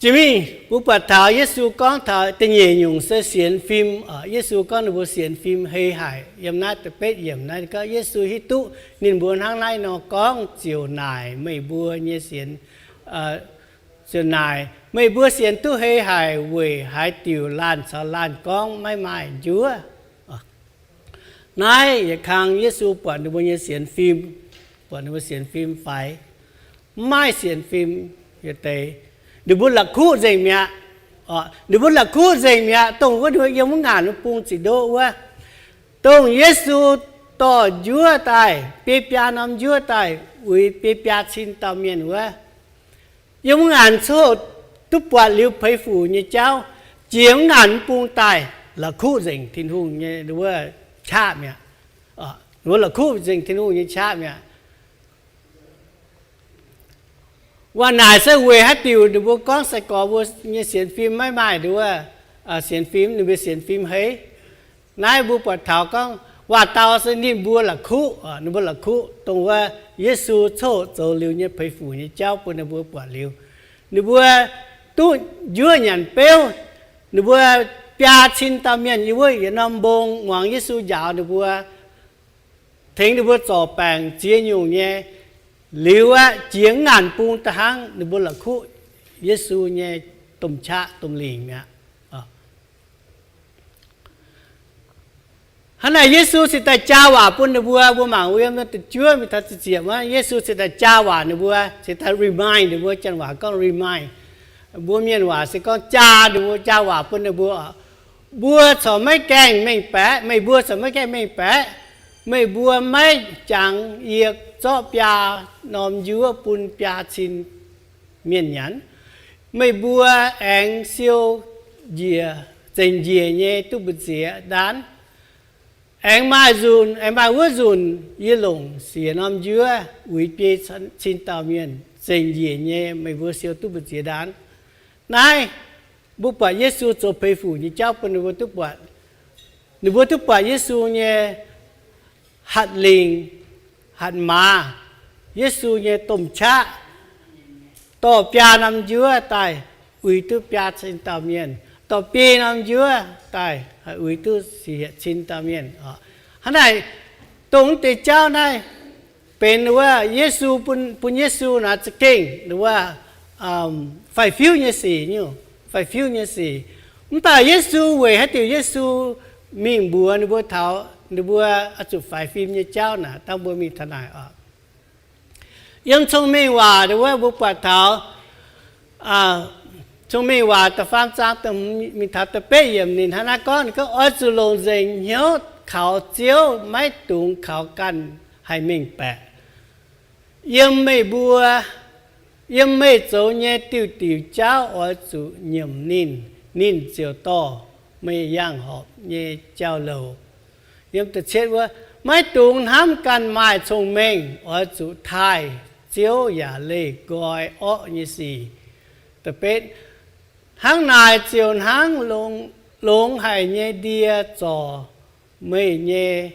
Jiex mingh mbuo buatc taux Yesu gorngv taux da'nyeic nyungc se sienx fim oc. Yesu gorngv ninh mbuo sienx fim hei haic. Yiem naaiv da'betv yiemc naaiv gorngv Yesu hiuv duqv ninh mbuo hnangv naaiv nor gorngv ziouc naaic, meih mbuo nyei sienx, ziouc naaic, meih mbuo sienx duqv hei haic weic haaix diuc laanh caux laanh gorngv maiv maaih njuov? Naaiv yietc kang Yesu buatc ninh mbuo nyei sienx fim, buatc ninh mbuo sienx fim faix, mv maaih sienx fim yietc deix. Ninh mbuo la'kuqv nzengc mi'aqv. Ninh mbuo la'kuqv nzengc mi'aqv, dongh wuov ninh mbuo yiem wuov ngaanc wuov bung ziqc ndoqv wuov, dongh Yesu dorh njuov daaih, biei biaa norm njuov daaih uix biei biaa cin dauh mienh wuov. Yiem wuov ngaanc coqv duqv buatc liuz peix fuc nyei jauv, jiex wuov ngaanc wuov bung daaih la'kuqv nzengc Tin-Hungh nyei wuov qaqv mi'aqv. Wuov la'kuqv nzengc Tin-Hungh nyei qaqv mi'aqv. Waac naaic se weic haaix diuc ninh mbuo gorngv sai-gorx mbuo nyei sienx fim maiv maaih nduov, sienx fim, ninh mbuo sienx fim hei. Naaiv mbuo buatc taux gorngv waac-dau se ninh mbuo la'kuqv, ninh mbuo la'kuqv dongh wuov Yesu coqv zoux liuz nyei peix fuc nyei jauv bun ninh mbuo buatc liuz. Ninh mbuo duqv njuov nyanc beuv, ninh mbuo biaa cin dauh mienh yiem wuov yietc norm mbong muangx Yesu njaaux ninh mbuo, tengx ninh mbuo zorc baengc ziex nyungc nyei. Liuz aqv, jiex ngaanc bung da'hnangv ninh mbuo la'kuqv Yesu nyei domh qaqv domh lingc mi'aqv. Hnangv naaic Yesu cingx daaih jaa waac bun ninh mbuo. Mbuo mangc wuov yiem da'juov mingh taux ziepc wuov, Yesu cingx daaih jaa waac ninh mbuo, cingx daaih remind ninh mbuo. Janx waac gorngv remind, mbuo mienh waac se gorngv jaa ninh mbuo, jaa waac bun ninh mbuo. Mbuo corc maiv gaengh mengh baeqc, meih mbuo corc maiv gaengh mengh baeqc. Meih mbuo maiv jangx yie zorqv biaa norm njuov bun biaa cin mienh nyanc. Meih mbuo aengx siou njiec, zengc njiec nyei duqv mbu'ziex ndaanv. Aengx maaih nzunc, aengx maaih wuov nzunc yie longc siec norm njuov uix biei cin dauh mienh zengc njiec nyei, meih mbuo siou duqv mbu'ziex ndaanv. Naaiv mbuo buatc Yesu zoux peix fuc nyei jauv bun ninh mbuo duqv buatc. Ninh mbuo duqv buatc Yesu nyei hatc lingc, hatc maaz, Yesu nyei domh qaqv, dorh biaa norm njuov daaih uix duqv biaa cin dauh mienh, dorh biei norm njuov daaih uix duqv siec cin dauh mienh. Hnangv naaic, dongh deix jauv naaiv benx wuov Yesu bun, bun Yesu naaiv za'gengh wuov faix-fiuv nyei sic nyungc, faix-fiuv nyei sic. Mv baac Yesu weic haaix diuc Yesu mingh mbuox ninh mbuo taux ninh mbuo oix zuqc faix fim nyei jauv naaic, dangh mbuo mingh taux naaic oc. Yiem Cong-Mengh Waac wuov mbuo buatc taux, Cong-Mengh Waac da'faam zaang mingh taux da'betv yiemc ninh hnangv naaiv gorngv, ninh gorngv, oix zuqc longc nzengc hnyouv kaux Ziouv, maiv dungx kaux ganh haih mengh baeqc. Yiem meih mbuo, yiem meih zoux nyei diuh diuc jauv oix zuqc nyiemc ninh, ninh ziouc dorh meih yangh horpc nyei jauv-louc. Yiem da'cietv wuov, maiv dungx hnamv ganh maaih cong-mengh, oix zuqc taaih Ziouv yaac leih nqoi orqv nyei sic. Da'betv, hnangv naaic ziouc hnangv longx haic nyei ndie zorc meih nyei,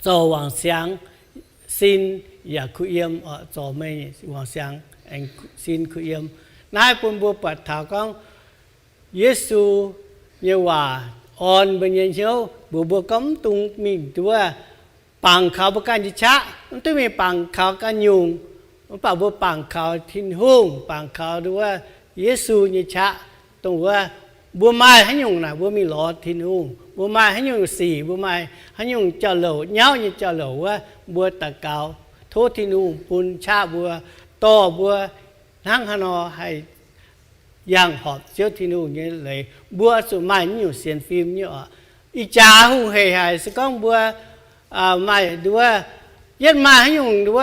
zorc wangc siangx sin yaac kuh yiem, zorc meih wangc siangx. aengx sin kuh yiem. Naaiv bun mbuo buatc taux gorngv Yesu nyei waac orn mbuo nyei hnyouv, mbuox mbuo gorngv mv dungx mingh nduov bangc kaux mbuo ganh nyei qaqv, mv dungx mingh bangc kaux ganh nyungc. Mv baac mbuo bangc kaux Tin-Hungh, bangc kaux nduov Yesu nyei qaqv, dongh wuov mbuo maaih haaix nyungc naaic mbuo mingh lorz Tin-Hungh, mbuo maaih haaix nyungc sic, mbuo maaih haaix nyungc jauv-louc, nyauv nyei jauv-louc wuov, mbuo daux gaux tov Tin-Hungh bun qaqv mbuo, dorh mbuo hnangv haaix nor haih yangh horpc Ziouv Tin-Hungh nyei leiz. Mbuo oix zuqc maaih naaiv nyungc sienx fim nyei oc. Ih jaax hungh heic haic se gorngv mbuo maaih nduov, yietv maaih haaix nyungc nduov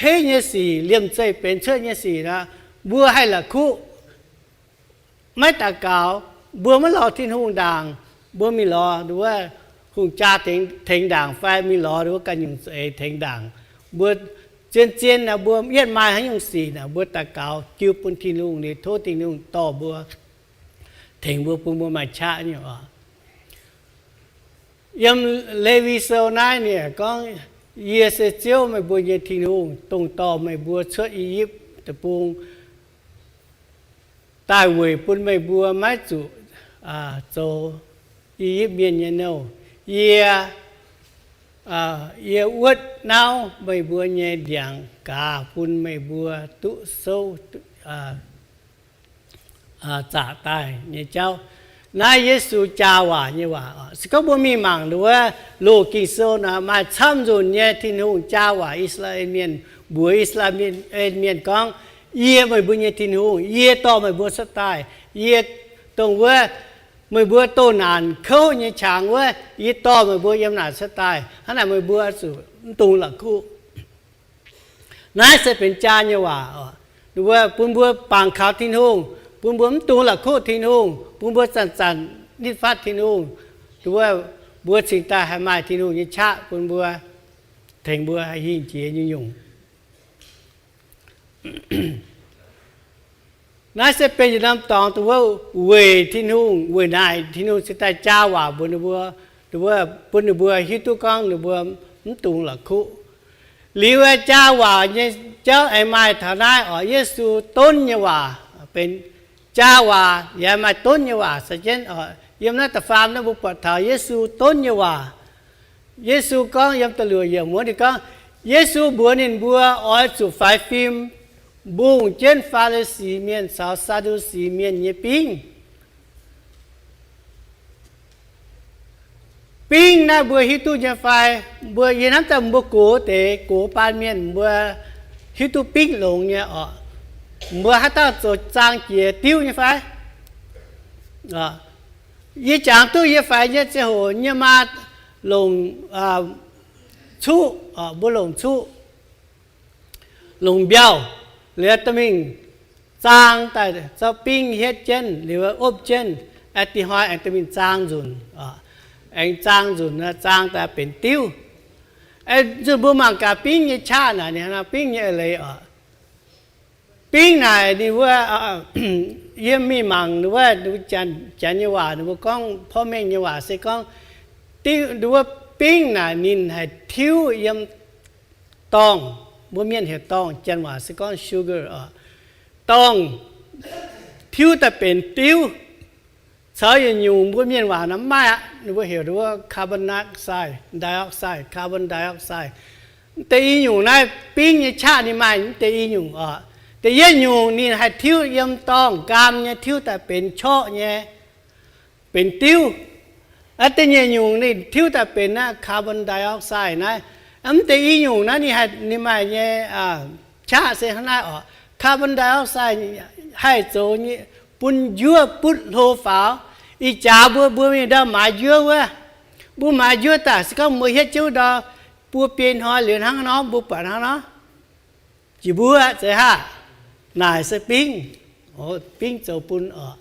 heiv nyei sic, liemh zeih benx cuotv nyei sic nor, mbuo haih la'kuqv, maiv daux gaux, mbuo maiv lorz Tin-Hungh ndaangc, mbuo mingh lorz nduov hungh jaa tengx ndaangc fai mingh lorz nduov ganh nyungc za'eix tengx ndaangc. Mbuo zien-zien naaic mbuo yietv maaih haaix nyungc sic naaic mbuo daux gaux jiu bun Tin-Hungh, liuz tov Tin-Hungh dorh mbuo, tengx mbuo, bun mbuo maaih qaqv nyei oc. Yiem Lewi Sou naaiv ninh gorngv, Yie se Ziouv meih mbuo nyei Tin-Hungh, dongh dorh meih mbuo cuotv I^yipv Deic-Bung daaih weic bun meih mbuo maiv zuqc zoux I^yipv Mienh nyei nouh. Yie, yie wuotv nauv meih mbuo nyei ndiangx-gaaz bun meih mbuo duqv souv zaqc daaih nyei jauv. Naaiv Yesu jaa waac nyei waac. Se gorngv mbuo mingh mangc nduov loz Ging-Sou naaic, maaih camv nzunc nyei Tin-Hungh jaa waac I^saa^laa^en Mienh, mbuox I^saa^laa^en Mienh gorngv, Yie meih mbuo nyei Tin-Hungh, yie dorh meih mbuo cuotv daaih, yie dongh wuov meih mbuo doh naanc kouv nyei qangx wuov, yie dorh meih mbuo yiem naaic cuotv daaih. Hnangv naaic meih mbuo zuqc mv dungx la'kuqv. Naaiv se benx jaa nyei waac oc. Nduov bun mbuo bangc kaux Tin-Hungh, bun mbuo mv dungx la'kuqv Tin-Hungh, bun mbuo zanc-zanc nitv fatv Tin-Hungh. Nduov mbuo cingx daaih haih maaih Tin-Hungh nyei qaqv bun mbuo, tengx mbuo haih hingh jiex nyungc-nyungc. Naaiv se benx yietc norm dorngx dongh wuov weic Tin-Hungh, weic naaic Tin-Hungh cingx daaih jaa waac mbuox ninh mbuo, bun ninh mbuo hiuv duqv gorngv ninh mbuo mv dungx la'kuqv. Liuz jaa waac nyei jauv aengx maaih taux naaiv oc, Yesu donv nyei waac benx jaa waac, yaac maaih donv nyei waac se jienv oc. Yiem naaiv da'faam naaiv mbuo buatc taux Yesu donv nyei waac. Yesu gorngv yiem da'luoqc yiemc wuov ninh gorngv, Yesu mbuox ninh mbuo oix zuqc faix fim mbungh jienv Faa^li^si Mienh caux Saa^ndu^si Mienh nyei bingv. Bingv naaiv mbuo hiuv duqv nyei fai? Mbuo yie hnamv daaih mbuo gox deix gox baan mienh mbuo hiuv duqv bingv longx nyei oc. Mbuo haaix dauh zoux zaang jiex diuv nyei fai? Yie jangx duqv yie faix nyei ziangh hoc yie maa longc cuqv, mbuo longc cuqv, longc mbiauh, liuz dorh mingh zaang daaih zorqv bingv hietv jienv liuz opv jienv, aengx dih hnoi aengx dorh mingh zaang nzunc, aengx zaang nzunc, zaang daaih benx diuv. Nzunc mbuo mangc gaax bingv nyei qaqv naaic, ninh bingv nyei eix leiz oc. Bingv naaic ninh wuov, yie mingh mangc wuov, janx nyei waac ninh mbuo gorngv, porv mengh nyei waac se gorngv, wuov bingv naaic ninh haih tiuv yiem dorngh, mbuo mienh heuc dorngh, janx waac se gorngv sugar oc. Dorngh tiuv daaih benx diuv, caux yietc nyungc mbuo mienh waac nor mv maaih aqv, ninh mbuo heuc wuov carbon dioxide, dioxide, carbon dioxide. Mv deix i nyungc naaiv bingv nyei qaqv ninh maaih mv deix i nyungc oc. Da'yietv nyungc ninh haih tiuv yiem dorngh, gaam nyei, tiuv daaih benx qorqv nyei, benx diuv. Aa, da'nyeic nyungc ninh tiuv daaih benx naaiv carbon dioxide naaiv. Mv deix i nyungc naaiv ninh haih, ninh maaih nyei qaqv se hnangv naaiv oc. Carbon dioxide haih zoux bun njuov butv hlo faaux. Ih jaax mbuo, mbuo mingh ndau maaiz njuov wuov, mbuo maaiz njuov daaih se gorngv mbuo hietv jienv wuov ndau, buo biei hnoi liuz hnangv nor mbuo buatc hnangv nor, jiex mbuov zeiz haah? Naaic se bingv, bingv zoux bun oc.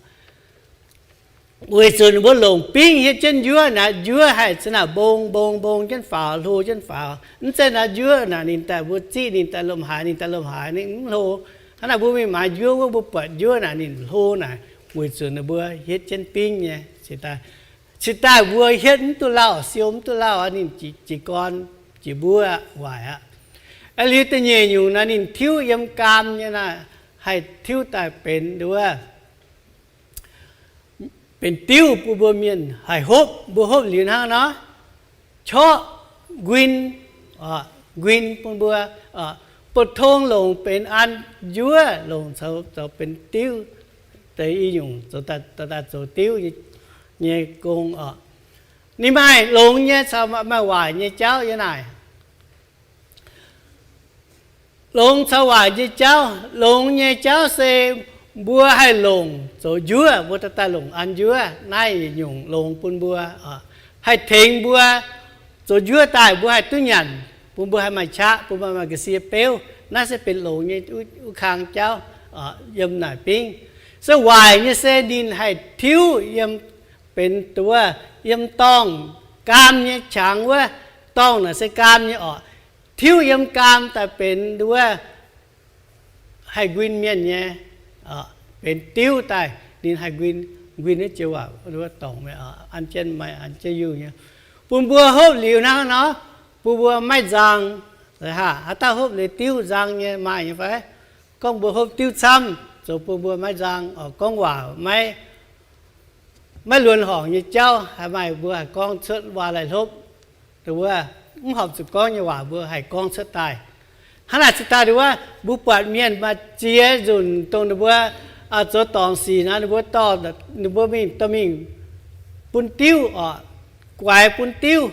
Weic zuqc ninh mbuo longc bingv hietv jienv njuov naaic, njuov haih za'naaic mbong mbong mbong jienv faaux, hlo jienv faaux. Mv zeiz naaiv njuov naaic ninh daaih mbuo ziqv ninh daaih lomh haaix, ninh daaih lomh haaix ninh mv hlo. Hnangv naaic mbuo mingh maaiz njuov wuov mbuo buatc njuov naaic ninh hlo naaic, weic zuqc ninh mbuo hietv jienv bingv nyei. Cingx daaih mbuo hietv mv duqv lauh, siou mv duqv lauh, ninh jiez gorn, jiex mbuov, waaic aqv. Aeqv, liuz da'nyeic nyungc naaiv ninh tiuv yiem gaam nyei naaiv, haih tiuv daaih benx nduov, benx diuv bun mbuo mienh haih hopv. Mbuo hopv liuz hnangv nor, qorqv nquin, nquin bun mbuo, butv tong longc benx an njuov, longc zoux benx diuv, deix i nyungc zoux daaih zoux diuv nyei gong oc. Ninh maaih longx nyei caux maaih waaic nyei jauv yiem naaic. Longx caux waaic nyei jauv. Longx nyei jauv se mbuo haih longc zoux njuov, mbuo daaih daaih longc an njuov. Naaiv nyungc longx bun mbuo, haih tengx mbuo zoux njuov daaih mbuo haih duqv nyanc, bun mbuo haih maaih qaqv, bun mbuo maaih ga'sie beuv. Naaiv se benx longx nyei wuov kang jauv yiem naaic bingv. Se waaic nyei se ninh haih tiuv yiem, benx nduov, yiem dorngh gaam nyei qangx wuov. Dorngh naaic se gaam nyei oc. Tiuv yiem gaam daaih benx nduov, haih nquin mienh nyei, benx diuv daaih ninh haih nquin, nquin wuov joux waac, nduov dorngc, an jienv maaih an jienv yungh nyei. Bun mbuo hopv liuz hnangv nor, bun mbuo maiv nzang. Haaix dauh hopv liuz diuv nzang nyei maaih nyei fai? Gorngv mbuo hopv diuv camv zoux bun mbuo maiv nzang, gorngv waac maiv, maiv luonx horngc nyei jauv. Haaix maaih mbuo haih gorngv cuotv waac-laih hlopv, wuov mv horpc zuqc gorngv nyei waac mbuo haih gorngv cuotv daaih. Hnangv naaic cingx daaih wuov mbuo buatc mienh maaih ziex nzunc dongh ninh mbuo zoux dorngc sic naaiv, ninh mbuo dorh, ninh mbuo mingh dorh mingh bun diuv oc, guaix bun diuv,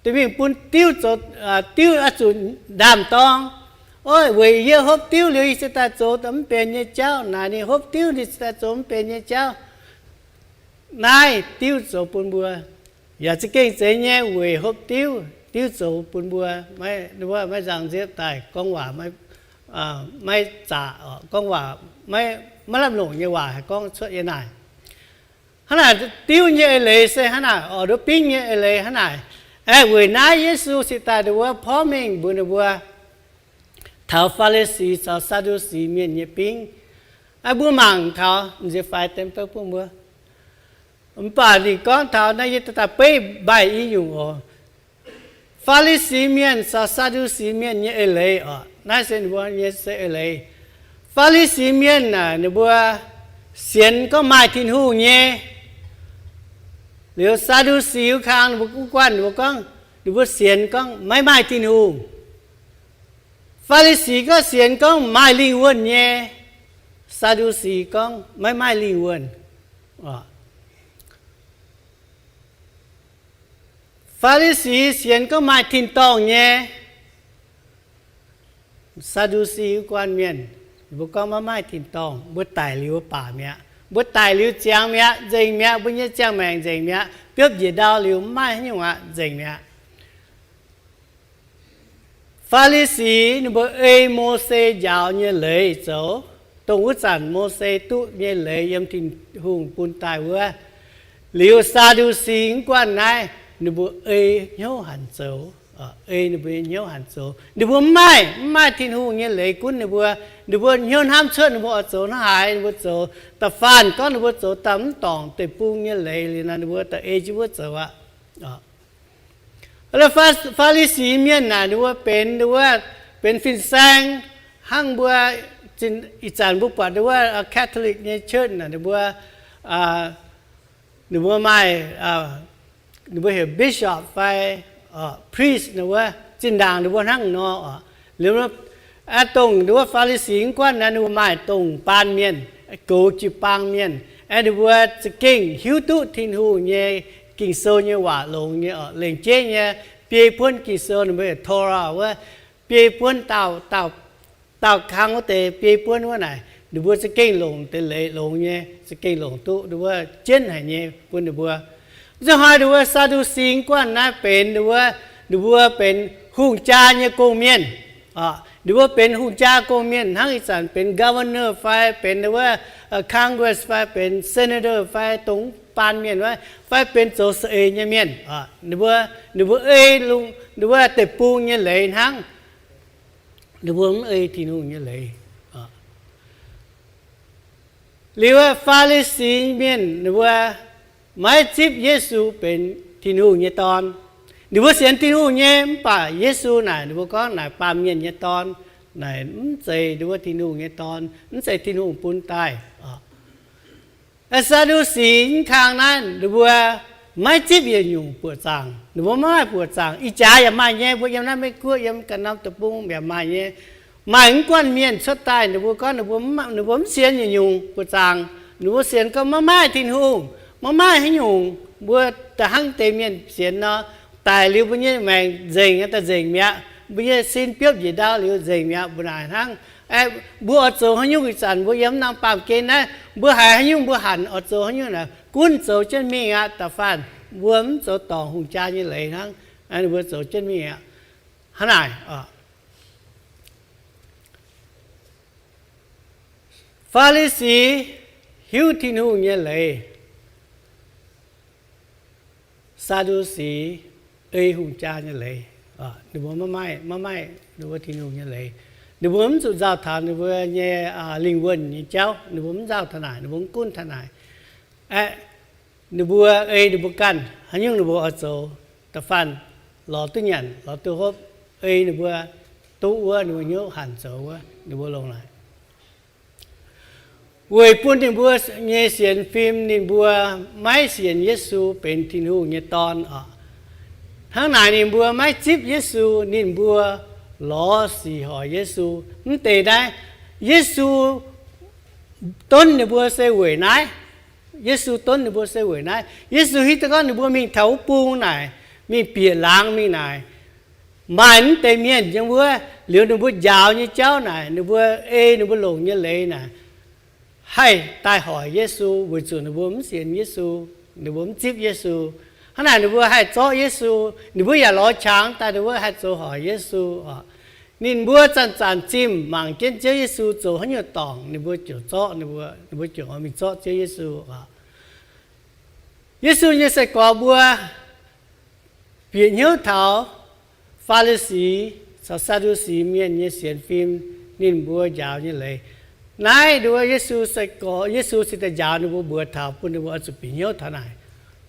dorh mingh bun diuv zoux, diuv oix zuqc ndaam-dorng. Ov, weic yie hopv diuv liuz yie cingx daaih zoux mv benx nyei jauv. Naaic ninh hopv diuv ninh cingx daaih zoux mv benx nyei jauv. Naaiv diuv zoux bun mbuo, yaac za'gengh zeiz nyei weic hopv diuv, diuv zoux bun mbuo maiv, maiv nzang nziepv daaih, gorngv waac maiv zaqc, gorngv waac maiv lamh longc nyei waac haih gorngv cuotv yiem naaic. Hnangv naaic diuv nyei eix leiz se hnangv naaic, oix nduov bingv nyei eix leiz hnangv naaic. Aeqv, weic naaiv Yesu cingx daaih nduov porv mengh mbuox ninh mbuo taux Faa^li^si caux Saa^ndu^si mienh nyei bingv. Aeqv, mbuo mangc taux, m'nziex faix deix beiv bun mbuo. Mv baac ninh gorngv taux naaiv, yie daaih beiv mbaih i nyungc oc. Faa^li^si mienh caux Saa^ndu^si mienh nyei eix leiz oc. Naaiv se ninh mbuo nyei se eix leiz. Faa^li^si mienh naaic ninh mbuo sienx gorngv maaih Tin-Hungh nyei. Liuz Saa^ndu^si wuov kang ninh mbuo guv guanh ninh mbuo gorngv, ninh mbuo sienx gorngv maiv maaih Tin-Hungh. Faa^li^si gorngv sienx gorngv maaih lingh wuonh nyei. Saa^ndu^si gorngv maiv maaih lingh wuonh. Faa^li^si sienx gorngv maaih tin-dorngh nyei. Saa^ndu^si wuov guanh mienh, mbuo gorngv maiv maaih tin-dorngh, mbuo daic liuz baac mi'aqv, mbuo daic liuz ziangx mi'aqv, nzengc mi'aqv, mbuo nyei ziangh maengc nzengc mi'aqv, biopv njiec ndau liuz maiv maaih haaix nyungc aqv, nzengc mi'aqv. Faa^li^si ninh mbuo ei Mose njaaux nyei leiz zoux, dongh wuov zanc Mose duqv nyei leiz yiem Tin-Hungh bun daaih wuov. Liuz Saa^ndu^si wuov guanh naaiv, ninh mbuo ei hnyouv hanc zoux, ei ninh mbuo nyei hnyouv hanc zoux. Ninh mbuo mv maaih, mv maaih Tin-Hungh nyei leiz gunv ninh mbuo. Ninh mbuo hnyouv hnamv cuotv ninh mbuo oix zoux hnangv haaix, ninh mbuo zoux. Da'faanh gorngv ninh mbuo zoux daaih mv dorngc deic-bung nyei leiz liuz naaic, ninh mbuo da'ei jienv wuov zoux aqv. Faa^li^si mienh naaic ninh mbuo benx, ninh mbuo benx fin-saeng, hnangv mbuo ih zanc mbuo buatc ninh mbuo Catholic nyei church naaic ninh mbuo, ninh mbuo maaih, ninh mbuo heuc bishop fai priest, ninh mbuo zinh ndaangc ninh mbuo hnangv nor oc. Liuz, dongh ninh mbuo Faa^li^si wuov guanh naaiv ninh mbuo maaih dongh baan mienh, goux jiu-baang mienh, aeqv, ninh mbuo za'gengh hiuv duqv Tin-Hungh nyei Ging-Sou nyei waac longx nyei oc, lengc jeiv nyei, biei buonv Ging-Sou ninh mbuo heuc Torah wuov, biei buonv daauh, daauh, daauh kang wuov deix biei buonv wuov naaic, ninh mbuo za'gengh longc deix leiz longx nyei, za'gengh longc duqv ninh mbuo jienv haic nyei bun ninh mbuo. Nzunc hnoi ninh mbuo Saa^ndu^si wuov guanh naaiv benx ninh mbuo, ninh mbuo benx hungh jaa nyei gong-mienh. Ninh mbuo benx hungh jaa gong-mienh hnangv ih zanc benx governor fai benx ninh mbuo Congress fai benx senator fai dongh baan mienh wuov, fai benx zoux saeng-eix nyei mienh. Ninh mbuo, ninh mbuo ei lungh, ninh mbuo deic-bung nyei leiz hnangv. Ninh mbuo mv ei Tin-Hungh nyei leiz. Liuz, Faa^li^si mienh ninh mbuo maiv zipv Yesu benx Tin-Hungh nyei Dorn. Ninh mbuo sienx Tin-Hungh nyei, mv baac Yesu naaic ninh mbuo gorngv naaic baamh mienh nyei dorn, naaic mv zeiz ninh mbuo Tin-Hungh nyei dorn, mv zeiz Tin-Hungh bun daaih. Aa, Saa^ndu^si nyei kang naaiv ninh mbuo maiv zipv yietc nyungc buoqc zaangc, ninh mbuo maiv maaih buoqc zaangc. Ih jaax yaac maaih nyei, mbuo yiem naaiv Meiv Guoqv, yiem ganh norm deic-bung yaac maaih nyei. Maaih mv guanh mienh cuotv daaih, ninh mbuo gorngv ninh mbuo mv sienx yietc nyungc buoqc zaangc. Ninh mbuo sienx gorngv maiv maaih Tin-Hungh, maiv maaih haaix nyungc. Mbuo da'hnangv deix mienh sienx nor, daic liuz mbuo nyei maengc nzengc, daaih nzengc mi'aqv. Mbuo nyei sin biopv njiec ndau liuz nzengc mi'aqv, mbuo naaic hnangv. Mbuo oix zoux haaix nyungc ih zanc mbuo yiem norm baamh gen naaiv, mbuo haiz haaix nyungc mbuo hanc oix zoux haaix nyungc naaic, gunv zoux jienv mingh aqv. Da'faanh mbuo mv zoux dorngc hungh jaa nyei leiz hnangv, mbuo zoux jienv mingh aqv. Hnangv naaic, Faa^li^si hiuv Tin-Hungh nyei leiz, Saa^ndu^si ei hungh jaa nyei leiz. Ninh mbuo maiv maaih, maiv maaih ninh mbuo Tin-Hungh nyei leiz. Ninh mbuo mv zuqc nzauh taux ninh mbuo nyei lingh wuonh nyei jauv. Ninh mbuo mv nzauh taux naaic, ninh mbuo mv gunv taux naaic. Aeqv, ninh mbuo ei ninh mbuo ganh haaix nyungc ninh mbuo oix zoux, da'faanh lorz duqv nyanc, lorz duqv hopv, ei ninh mbuo duqv wuov, ninh mbuo hnyouv hanc zoux wuov, ninh mbuo longc naaic. Weic bun ninh mbuo nyei sienx fim ninh mbuo maiv sienx Yesu benx Tin-Hungh nyei Dorn oc. Hnangv naaic ninh mbuo maiv zipv Yesu, ninh mbuo lorz sic hoic Yesu. Mv deix naaiv, Yesu donv ninh mbuo se weic naaiv. Yesu donv ninh mbuo se weic naaiv. Yesu hiuv duqv gorngv ninh mbuo mingh taux wuov bung naaic, mingh bieqc laangz mingh naaic, maaih mv deix mienh yiem wuov, liuz ninh mbuo njaaux nyei jauv naaic, ninh mbuo ei ninh mbuo longc nyei leiz naaic, haih daaih hoic Yesu, weic zuqc ninh mbuo mv sienx Yesu, ninh mbuo mv zipv Yesu. Hnangv naaic ninh mbuo haih zorqv Yesu, ninh mbuo yaac lorz qangx daaih ninh mbuo haih zoux hoic Yesu oc. Ninh mbuo zanc-zanc zimh mangc jienv Ziouv Yesu zoux haaix nyungc dorngc, ninh mbuo ziouc zorqv, ninh mbuo, ninh mbuo ziouc oix mingh zorqv Ziouv Yesu oc. Yesu nyei sai-gorx mbuo bieqc hnyouv taux Faa^li^si caux Saa^ndu^si mienh nyei sienx fim, ninh mbuo njaaux nyei leiz. Naaiv nduov Yesu sai-gorx, Yesu cingx daaih njaaux ninh mbuo mbuox taux bun ninh mbuo oix zuqc bieqc hnyouv taux naaic.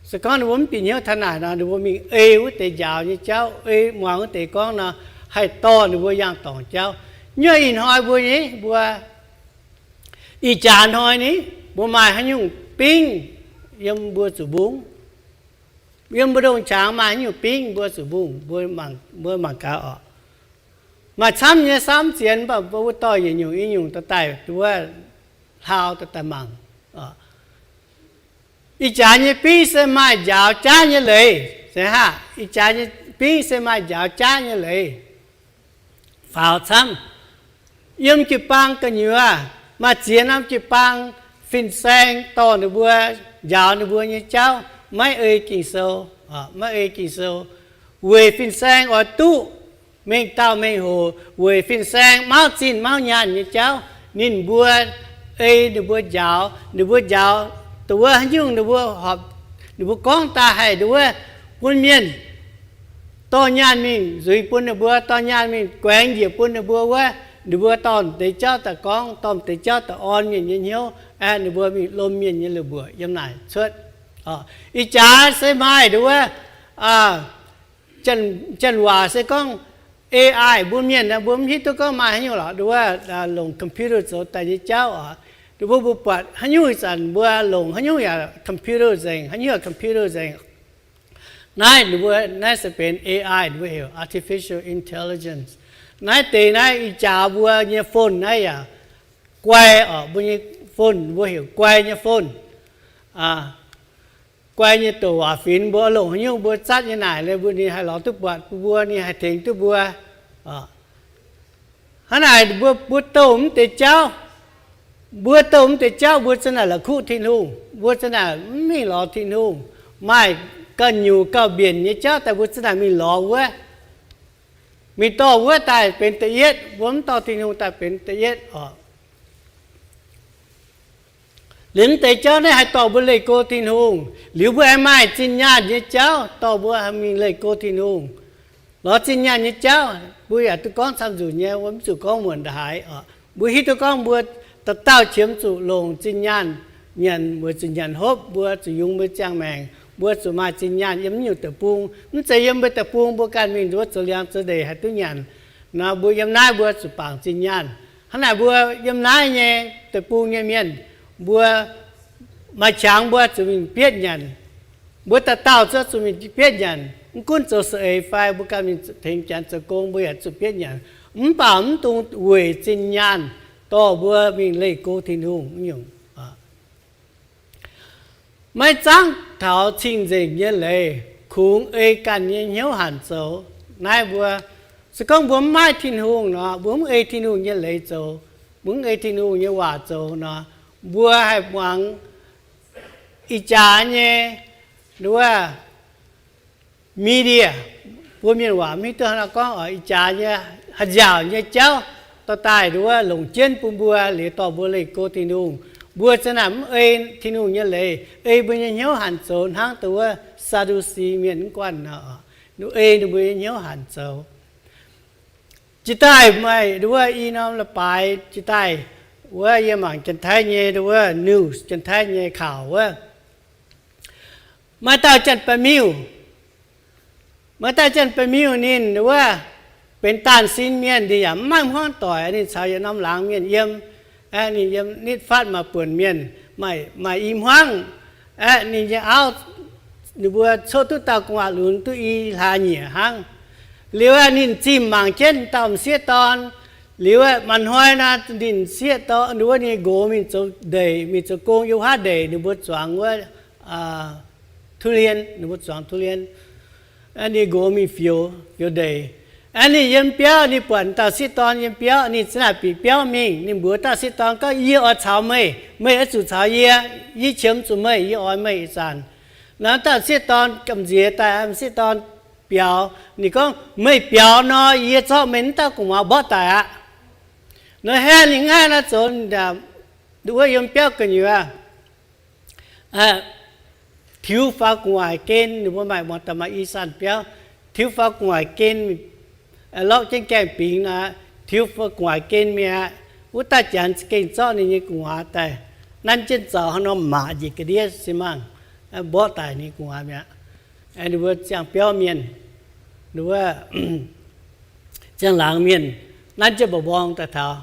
Se gorngv ninh mbuo mv bieqc hnyouv taux naaic nor, ninh mbuo mingh ei wuov deix njaaux nyei jauv, ei muangx wuov deix gorngv nor, haih dorh ninh mbuo yangh dorngc jauv. Nyuoz ih hnoi mbuo nyei, mbuo ih jaax hnoi ni, mbuo maaih haaix nyungc bingv yiem mbuo zuqc mbungv? Yiem mbuo ndongx qangx maaih haaix nyungc bingv mbuo zuqc mbungv? Mbuo mangc gaax oc. Maaih camv nyei samv zienx, mv baac mbuo wuov dorh yietc nyungc i nyungc daaih daaih wuov hlaau daaih daaih mangc. Ih jaax nyei bingv se maaih njaaux jaav nyei leiz. Ih jaax nyei bingv se maaih njaaux jaav nyei leiz. Faaux camv. Yiem jiu-baang gu'nyuoz maaih ziex norm jiu-baang fin-saeng dorh ninh mbuo njaaux ninh mbuo nyei jauv maiv ei Ging-Sou, maiv ei Ging-Sou. Weic fin-saeng oix duqv mengh dauh mengh hoc, weic fin-saeng mauv zinh mauv nyaanh nyei jauv, ninh mbuo ei ninh mbuo njaaux, ninh mbuo njaaux dongh wuov haaix nyungc ninh mbuo horpc, ninh mbuo gorngv daaih haih dongh wuov bun mienh dorh nyaanh mingh nzuiz bun ninh mbuo, dorh nyaanh mingh guaengx njiec bun ninh mbuo wuov, ninh mbuo dorh deix jauv daaih gorngv, dorh deix jauv daaih orn mienh nyei hnyouv, aeqv, ninh mbuo mingh lomh mienh nyei la'buoqc yiem naaic cuotv. Ih jaax se maaih dongh wuov, janx-waac se gorngv A I, mbuo mienh mbuo mv hiuv duqv gorngv maaih haaix nyungc lorqc, dongh wuov longc computer zoux daaih nyei jauv oc. Dongh mbuo mbuo buatc haaix nyungc ih zanc mbuo longc haaix nyungc yaac computer nzengc, haaix nyungc yaac computer nzengc. Naaiv ninh mbuo naaiv se benx A I, ninh mbuo heuc artificial intelligence. Naaiv deix naaiv ih jaax mbuo nyei phone naaiv yaac guai oc, mbuo nyei phone mbuo heuc guai nyei phone. Guai nyei douc waac-finx, mbuo longc haaix nyungc mbuo zatv nyei naaic, ninh mbuo ninh haih lorz duqv buatc mbuo, ninh haih tengx duqv mbuo. Hnangv naaic mbuo, mbuo douh mv deix jauv, mbuo douh mv deix jauv mbuo za'naaic la'kuqv Tin-Hungh, mbuo za'naaic mv mingh lorz Tin-Hungh. Maaih gauh nyungc gauh mbienc nyei jauv daaih mbuo za'naaic mingh lorz wuov, mingh dorh wuov daaih benx da'yietv, mbuo mv dorh Tin-Hungh daaih benx da'yietv oc. Liuz mv deix jauv naaiv haih dorh mbuo leih go Tin-Hungh. Liuz mbuo aengx maaih zinh nyaanh nyei jauv dorh mbuo mingh leih go Tin-Hungh. Lorz zinh nyaanh nyei jauv mbuo yaac duqv gorngv camv nzunc nyei, mbuo mv zuqc gorngv muonc ndaaix haaix oc. Mbuo hiuv duqv gorngv mbuo dauh dauh qiemx zuqc longc zinh nyaanh nyanc, weic zuqc nyanc hopv mbuo zuqc yungz mbuo ziangh maengc. Mbuo zuqc maaih zinh nyaanh yiem naaiv nyungc deic-bung. Mv zeiz yiem mbuo deic-bung mbuo ganh mingh nduov zoux liangx zoux ndeic haaix duqv nyanc. Nor mbuo yiem naaiv mbuo zuqc bangc zinh nyaanh. Hnangv naaic mbuo yiem naaiv nyei deic-bung nyei mienh, mbuo maaih qangx mbuo zuqc mingh bietv nyanc. Mbuo dauh dauh zuqc mingh bietv nyanc. Mv gunv zoux saeng-eix fai mbuo ganh mingh tengx Janx zoux gong, mbuo yaac zuqc bietv nyanc. Mv baac mv dungx weic zinh nyaanh dorh mbuo mingh leih go Tin-Hungh nyungc. Maiv zaangv taux cing-nzengc nyei leiz, kungx ei ganh nyei hnyouv hanc zoux. Naaiv mbuo, se gorngv mbuo mv maaih Tin-Hungh nor, mbuo mv ei Tin-Hungh nyei leiz zoux, mbuo mv ei Tin-Hungh nyei waac zoux nor, mbuo haih muangx ih jaax nyei, nduov, media, mbuo mienh waac mv hiuv duqv hnangv nor gorngv, ih jaax nyei, haaix nziaauc nyei jauv dorh daaih nduov longc jienv bun mbuo liuz dorh mbuo leih go Tin-Hungh. Mbuo za'naaic mv ei Tin-Hungh nyei leiz, ei mbuo nyei hnyouv hanc zoux hnangv dongh wuov Saa^ndu^si mienh mv guanh nor, ei ninh mbuo nyei hnyouv hanc zoux. Jiex daaih maaih nduov i norm leiz-baaix jiex daaih wuov, yie mangc Janx-Taiv nyei nduov news, Janx-Taiv nyei kaux wuov, maaih dauh Janx-Baeqc miuh, maaih dauh Janx-Baeqc miuh ninh wuov benx daanh sin mienh, ninh yaac mv maaih hmuangv doic. Ninh caux yietc norm laangz mienh yiem, aeqv, ninh yiem nitv fatv maaih buonc mienh, maaih i hmuangv, aeqv, ninh nyei auv, ninh mbuo coqv duqv dauh gu'nguaaz-lunx duqv i hlaax nyieqc hnangv. Liuz aeqv, ninh zimh mangc jienv dauh m'sieqv dorn. Liuz aeqv, maaih hnoi naaic ninh sieqv dorn wuov ninh nqox mingh zoux ndeic, mingh zoux gong yiem wuov ndeic, ninh mbuo zuangx wuov ทุเรียน, ninh mbuo zuangx ทุเรียน. Ninh nqox mingh fioux, fioux ndeic. Aeqv, ninh yiem biauv, ninh buatc dauh sieqv dorn yiem biauv, ninh za'naaic bieqc biauv mingh. Ninh mbuox dauh sieqv dorn gorngv, Yie oix caux meih, meih oix zuqc caux yie. Yie qiemx zuqc meih, yie oix meih ih zanc. Nor dauh sieqv dorn gamh nziex daaih, sieqv dorn biaux. Ninh gorngv, Meih biaux nor, yie zorqv meih wuov dauh gu'nguaaz mborqv daic aqv. Nor haeqv ninh ngaih naaiv zoux, wuov yiem biauv gu'nyuoz tiux faaux gu'nguaaic gen, ninh mbuo maaih muangx daaih maaih i sanh biauv, tiux faaux gu'nguaaic gen, lorqc jienv gaengh bingx nor, tiux faaux gu'nguaaic gen mi'aqv. Wuov daaih Janx za'gengh zorqv ninh nyei gu'nguaaz daaih nanv jienv zaux haaix norm maac njiec ga'ndiev se mangc, mborqv daic ninh gu'nguaaz mi'aqv. Ninh mbuo ziangh biauv mienh, wuov ziangh laangz mienh nanv jienv mba'mborng daaih taux,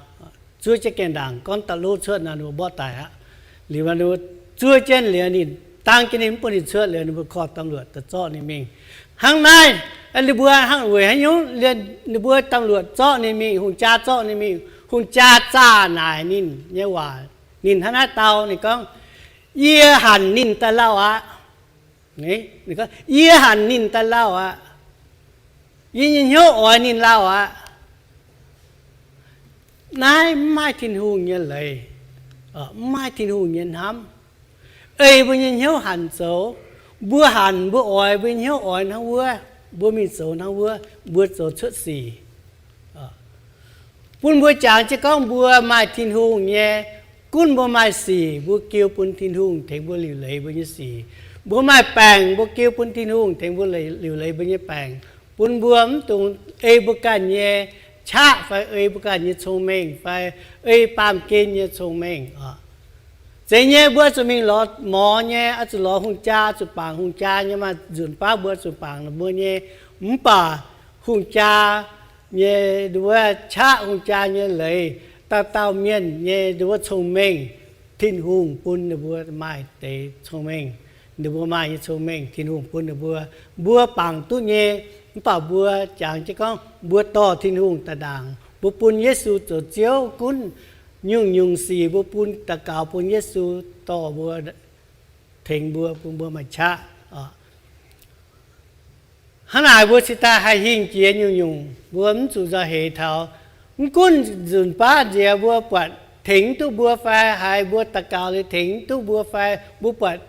zuov jienv gaengh ndaangc gorngv da'lov cuotv nor, ninh mbuo mborqv daic aqv. Liuz zuov jienv liuz ninh dangv jienv ninh mv bun ninh cuotv liuz ninh mbuo korv ตำรวจ daaih zorqv ninh mingh. Hnangv naaiv, ninh mbuo hnangv weic haaix nyungc, ninh mbuo ตำรวจ zorqv ninh mingh, hungh jaa zorqv ninh mingh, hungh jaa zaah naaic ninh nyei waac. Ninh hnangv naaiv dau, ninh gorngv, Yie hanc ninh daaih lauh aqv. Yie hanc ninh daaih lauh aqv. Yie nyei hnyouv oix ninh lauh aqv. Naaiv mv maaih Tin-Hungh nyei leiz, mv maaih Tin-Hungh nyei hnamv. Ei mbuo nyei hnyouv hanc zoux. Mbuo hanc mbuo oix, mbuo nyei hnyouv oix hnangv wuov, mbuo mingh zoux hnangv wuov, mbuo zoux cuotv sic. Bun mbuo jangx jienv gorngv mbuo maaih Tin-Hungh nyei, gunv mbuo maaih sic, mbuo giu bun Tin-Hungh tengx mbuo liuc leiz mbuo nyei sic. Mbuo maaih baengc, mbuo giu bun Tin-Hungh tengx mbuo liuc leiz mbuo nyei baengc. Bun mbuo mv dungx ei mbuo ganh nyei qaqv fai ei mbuo ganh nyei cong-mengh fai ei baamh gen nyei cong-mengh oc. Zeiz nyei, mbuo zuqc mingh lorz morz nyei, oix zuqc lorz hungh jaa, zuqc bangc hungh jaa nyei. Maaih nzunc baav mbuo zuqc bangc mbuo nyei, mv baac hungh jaa nyei nduov qaqv, hungh jaa nyei leiz, dauh dauh mienh nyei nduov cong-mengh, Tin-Hungh bun ninh mbuo maaih deix cong-mengh. Ninh mbuo maaih nyei cong-mengh Tin-Hungh bun ninh mbuo, mbuo bangc duqv nyei. Mv baac mbuo jangx jienv gorngv mbuo dorh Tin-Hungh daaih ndaangc, mbuo bun Yesu zoux Ziouv gunv nyungc-nyungc sic mbuo bun daux gaux bun Yesu dorh mbuo, tengx mbuo, bun mbuo maaih qaqv. Hnangv naaic mbuo cingx daaih haih hingh jiex nyungc-nyungc, mbuo mv zuqc nzauh heix taux. Mv gunv nzunc baav nziex mbuo buatc tengx duqv mbuo fai haaix, mbuo daux gaux liuz tengx duqv mbuo fai, mbuo buatc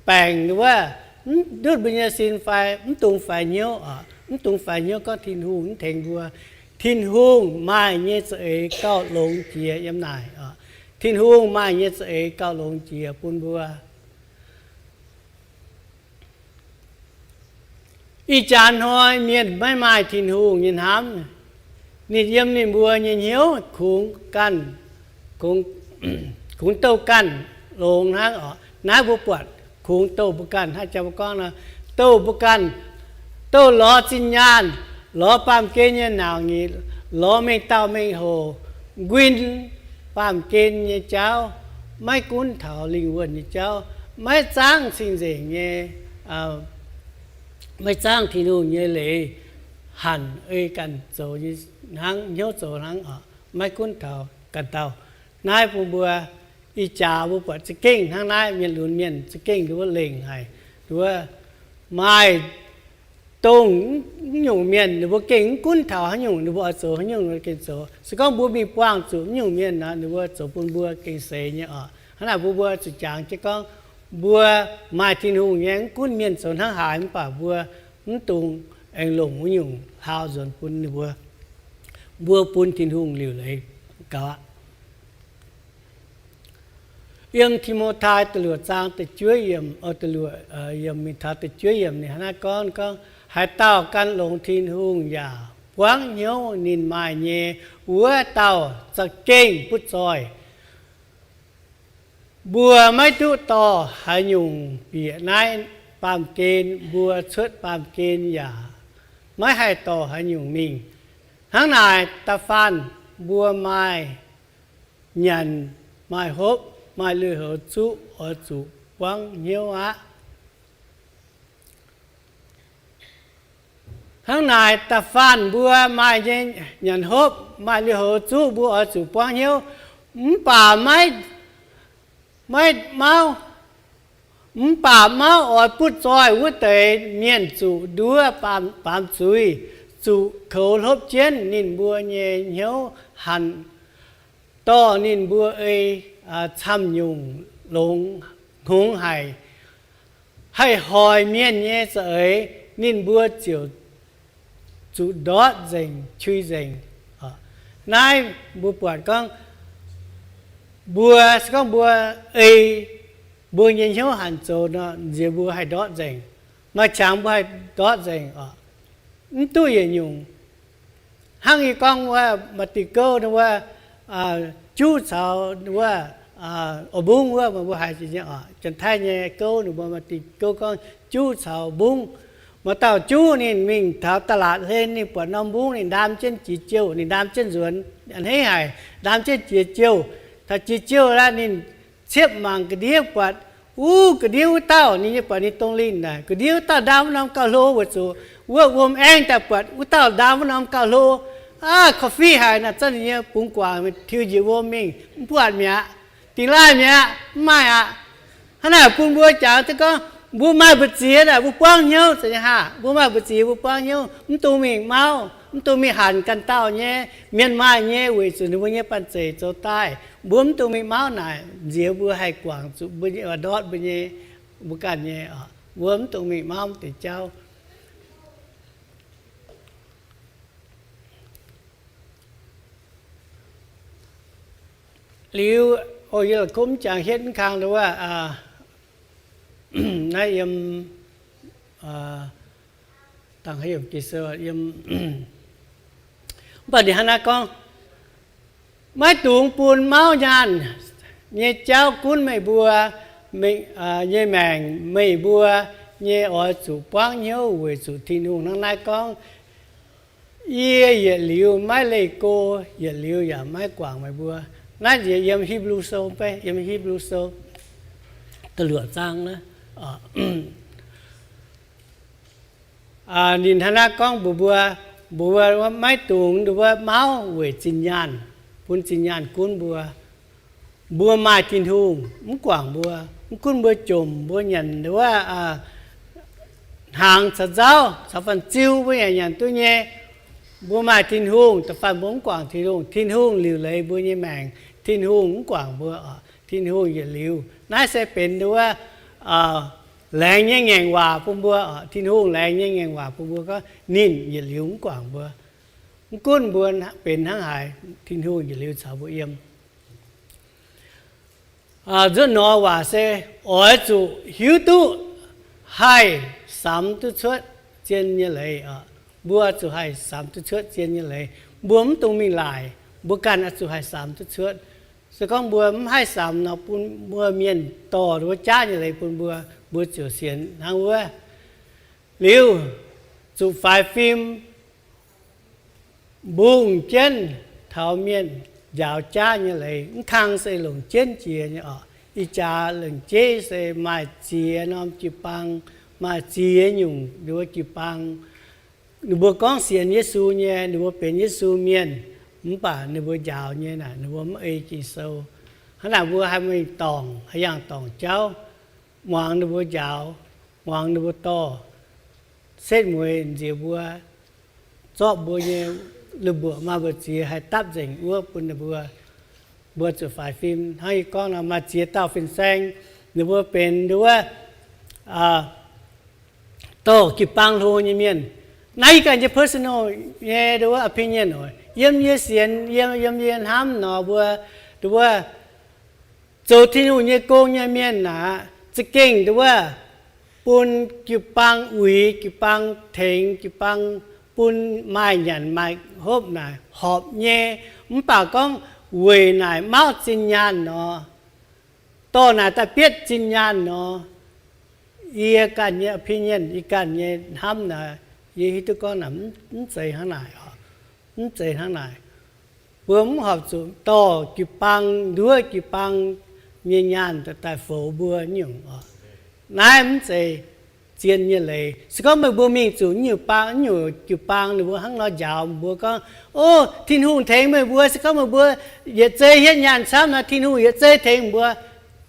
baengc wuov, mv ndutv mbuo nyei sin fai mv dungx faix hnyouv oc. Mv dungx faix hnyouv gorngv Tin-Hungh mv tengx mbuo. Tin-Hungh maaih nyei za'eix gauh longx jiex yiem naaic oc. Tin-Hungh maaih nyei za'eix gauh longx jiex bun mbuo. Ih jaax hnoi mienh maiv maaih Tin-Hungh nyei hnamv. Ninh yiem ninh mbuo nyei hnyouv kungx ganh, kungx, kungx douh ganh longx hnangv oc. Naaiv mbuo buatc kungx douh mbuo ganh. Hnangv jang mbuo gorngv nor, douh mbuo ganh, douh lorz zinh nyaanh, lorz baamh gen nyei nauc nyitc, lorz mengh dauh mengh hoc, nquin baamh gen nyei jauv, maiv gunv taux lingh wuonh nyei jauv, maiv zaangv cing-nzengc nyei, maiv zaangv Tin-Hungh nyei leiz, hanc ei ganh zoux nyei hnangv, hnyouv zoux hnangv oc, maiv gunv taux ganh dauh. Naaiv bun mbuo ih jaax mbuo buatc za'gengh hnangv naaiv, mienh lunx mienh za'gengh nduov lengc haic, nduov maaih dongh mv nyungc mienh, ninh mbuo gengh mv gunv taux haaix nyungc, ninh mbuo oix zoux haaix nyungc gengh zoux. Se gorngv mbuo mingh buangh zuqc mv nyungc mienh nor, ninh mbuo zoux bun mbuo gengh seix nyei oc. Hnangv naaic mbuo, mbuo zuqc jangx jienv gorngv, mbuo maaih Tin-Hungh nyei, mv gunv mienh zoux hnangv haaix, mv baac mbuo mv dungx aengx longc wuov nyungc hlaau nzuonx bun ninh mbuo. Mbuo bun Tin-Hungh liuc leiz gaux aqv. Yiem Ti^mo^tai da'luoqc zaang da'juov yiemc, da'luoqc yiemc mingh taux da'juov yiemc ninh hnangv naaiv gorngv, gorngv, haaix dauh gan longx Tin-Hungh yaac buangv hnyouv ninh maaih nyei, wuov dauh za'gengh butv zoih. Mbuo maiv duqv dorh haaix nyungc bieqc naaiv baamh gen, mbuo cuotv baamh gen yaac maiv haih dorh haaix nyungc mingh. Hnangv naaic, da'faanh mbuo maaih nyanc, maaih hopv, maaih lui-houx zuqv, oix zuqc buangv hnyouv aqv. Hnangv naaic, da'faanh mbuo maaih nyei nyanc hopv, maaih lui-houx zuqv, mbuo oix zuqc buangv hnyouv. Mv baac maiv, maiv mauv, mv baac mauv oix butv zoih wuov deix mienh zuqc nduov baamz, baamz zuiz, zuqc koux hlopv jienv ninh mbuo nyei hnyouv, hanc dorh ninh mbuo ei camv-nyungc longx hngongx haic, haih hoic mienh nyei za'eix, ninh mbuo ziouc zuqc ndortv nzengc, qui nzengc. Naaiv mbuo buatc gorngv, mbuo se gorngv mbuo ei mbuo nyei hnyouv hanc zoux nor, nziex mbuo haih ndortv nzengc. Maaih qangx mbuo haih ndortv nzengc oc. Mv duqv yietc nyungc. Hnangv yie gorngv wuov maaih diuh gouv wuov, juv caux wuov, oix mbungv wuov, mbuo haiz nyei oc. Janx-Taiv nyei gouv ninh mbuo maaih diuh gouv gorngv juv caux mbungv. Maaih dauh juv ninh mingh taux da'laatc hlen, ninh buatc norm mbungv ninh ndaam jienv jiex jouh, ninh ndaam jienv nzuonx a'hneiv haic, ndaam jienv jiex jouh. Taux jiex jouh aqv, ninh ciepv mangc ga'ndiev buatc, uv, ga'ndiev wuov dauh, ninh nyei buatc ninh dongh linh naaic, ga'ndiev wuov dauh ndaam wuov norm gauh hlo weic zuqc wuov wuom aengv daaih buatc wuov dauh ndaam wuov norm gauh hlo. Aav, korv-fiqv haic naaic, zanc ninh nyei bungx guangc tiux njiec wuom mingh, mv buatc mi'aqv. Dingx laaih mi'aqv, mv maaih aqv. Hnangv naaic bun mbuo jangx duqv gorngv, mbuo maaih mbu'ziex naaic mbuo buangv hnyouv, zanc nyei haah, mbuo maaih mbu'ziex mbuo buangv hnyouv, mv dungx mingh mauv, mv dungx mingh hanc ganh dauh nyei, mienh maaih nyei weic zuqc ninh mbuo nyei banh-zeic zoux daaih. Mbuo mv dungx mingh mauv naaic, nziex mbuo haih guangc zuqc mbuo nyei, ndortv mbuo nyei, mbuo ganh nyei oc. Mbuo mv dungx mingh mauv deix jauv. Liuz, o, yie la'kuqv mv jangx hietv mv kang wuov, naaiv yiem, dangh yiem Ging-Sou yiem, mv baac ninh hnangv naaiv gorngv, maiv dungx bun mauv nyaanh nyei jauv gunv meih mbuo nyei maengc. Meih mbuo nyei oix zuqc buangv hnyouv weic zuqc Tin-Hungh hnangv naaiv gorngv, yie yietc liuz maiv leih go, yietc liuz yaac maiv guangc meih mbuo. Naaiv nziex yiem Hipv^lu Sou, yiem Hipv^lu Sou da'luoqc zaang naaiv. Ninh hnangv naaiv gorngv mbuox mbuo, mbuox mbuo maiv dungx nduov mauv weic zinh nyaanh, bun zinh nyaanh gunv mbuo. Mbuo maaih Tin-Hungh mv guangc mbuo. Mv gunv mbuo jomc, mbuo nyanc wuov hnaangx caux nzauv caux fan-ziu mbuo yaac nyanc duqv nyei. Mbuo maaih Tin-Hungh, da'faanh mbuo mv guangc Tin-Hungh, Tin-Hungh liuc leiz mbuo nyei maengc. Tin-Hungh mv guangc mbuo oc. Tin-Hungh yietc liuz, naaiv se benx nduov laengz nyei ngaengc waac bun mbuo oc. Tin-Hungh laengz nyei ngaengc waac bun mbuo gorngv ninh yietc liuz mv guangc mbuo. Mv gunv mbuo benx hnangv haaix, Tin-Hungh yietc liuz caux mbuo yiem. Nzuonx nor waac se oix zuqc hiuv duqv haih samx duqv cuotv zien nyei leiz oc. Mbuo zuqc haih samx duqv cuotv zien nyei leiz. Mbuo mv dungx mingh laaic, mbuo ganh oix zuqc haih samx duqv cuotv. Se gorngv mbuo mv haih samx nor, bun mbuo mienh dorh wuov jaav nyei leiz bun mbuo, mbuo ziouc sienx hnangv wuov. Liuz, zuqc faix fim mbungh jienv taux mienh njaaux jaav nyei leiz. Mv kang se longc jienv jiex nyei oc. Ih jaax lengc jeiv se maaih ziex norm jiu-baang, maaih ziex nyungc nduov jiu-baang. Ninh mbuo gorngv sienx Yesu nyei, ninh mbuo benx Yesu mienh, mv baac ninh mbuo njaaux nyei naaic ninh mbuo mv ei Ging-Sou. Hnangv naaic mbuo haih mingh dorngc, haih yangh dorngc jauv, muangx ninh mbuo njaaux, muangx ninh mbuo dorh, setv mueiz nziex mbuo, zorqv mbuo nyei lui-mbuoqc maaih mbu'ziex haih dapv nzengc wuov bun ninh mbuo, mbuo zuqc faix fim. Hnangv yie gorngv nor, maaih ziex dauh fin-saeng, ninh mbuo benx nduov wuov dorh jiu-baang hlo nyei mienh. Naaiv yie ganh nyei personal nyei nduov wuov opinion oc. Yiem yie sienx, yiem, yiem yie hnamv nor mbuo, nduov wuov zoux Tin-Hungh nyei gong nyei mienh naaic, za'gengh nduov wuov bun jiu-baang uix, jiu-baang tengx, jiu-baang bun maaih nyanc maaih hopv naaic horpc nyei. Mv baac gorngv weic naaic mauv zinh nyaanh nor, dorh naaic daaih bietv zinh nyaanh nor, yie ganh nyei opinion, yie ganh nyei hnamv naaic, yie hiuv duqv gorngv naaic mv zeiz hnangv naaic oc. Mv zeiz hnangv naaic. Mbuo mv horpc zuqc dorh jiu-baang nduov jiu-baang nyei nyaanh daaih foux mbuo nyungc oc. Naaiv mv zeiz zien nyei leiz. Se gorngv meih mbuo mingh zuqc nyungc baang, nyungc jiu-baang ninh mbuo hnangv nor njaaux mbuo gorngv, O, Tin-Hungh tengx meih mbuo. Se gorngv meih mbuo yietc zei hietv nyaanh camv nor, Tin-Hungh yietc zei tengx mbuo.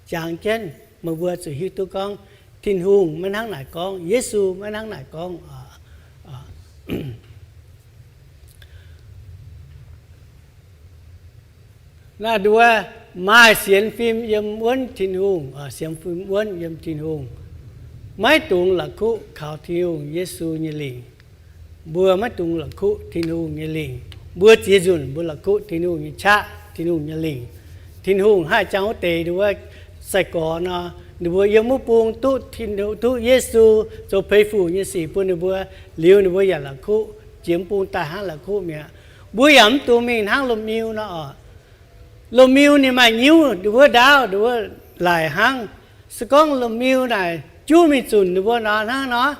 Jangx jienv meih mbuo zuqc hiuv duqv gorngv Tin-Hungh maiv hnangv naaic gorngv, Yesu maiv hnangv naaic gorngv. Naaiv nduov, maaih sienx fim yiem wuonv Tin-Hungh, sienx fim wuonv yiem Tin-Hungh, maiv dungx la'kuqv kaux Tin-Hungh, Yesu nyei lingc. Mbuo maiv dungx la'kuqv Tin-Hungh nyei lingc. Mbuo ziex nzunc mbuo la'kuqv Tin-Hungh nyei qaqv, Tin-Hungh nyei lingc. Tin-Hungh haih jangx wuov deix nduov, sai-gorx nor, ninh mbuo yiem wuov bung duqv, duqv Yesu zoux peix fuc nyei sic bun ninh mbuo, liuz ninh mbuo yaac la'kuqv, jiex mv bung daaih hnangv la'kuqv mi'aqv. Mbuo yaac mv dungx mingh hnangv Lo^miu nor oc. Lo^miu ninh maaih nyiuv, nduov wuov ndaauv, nduov wuov laic hnangv. Se gorngv Lo^miu naaic juv mingh zunc ninh mbuo nor hnangv nor,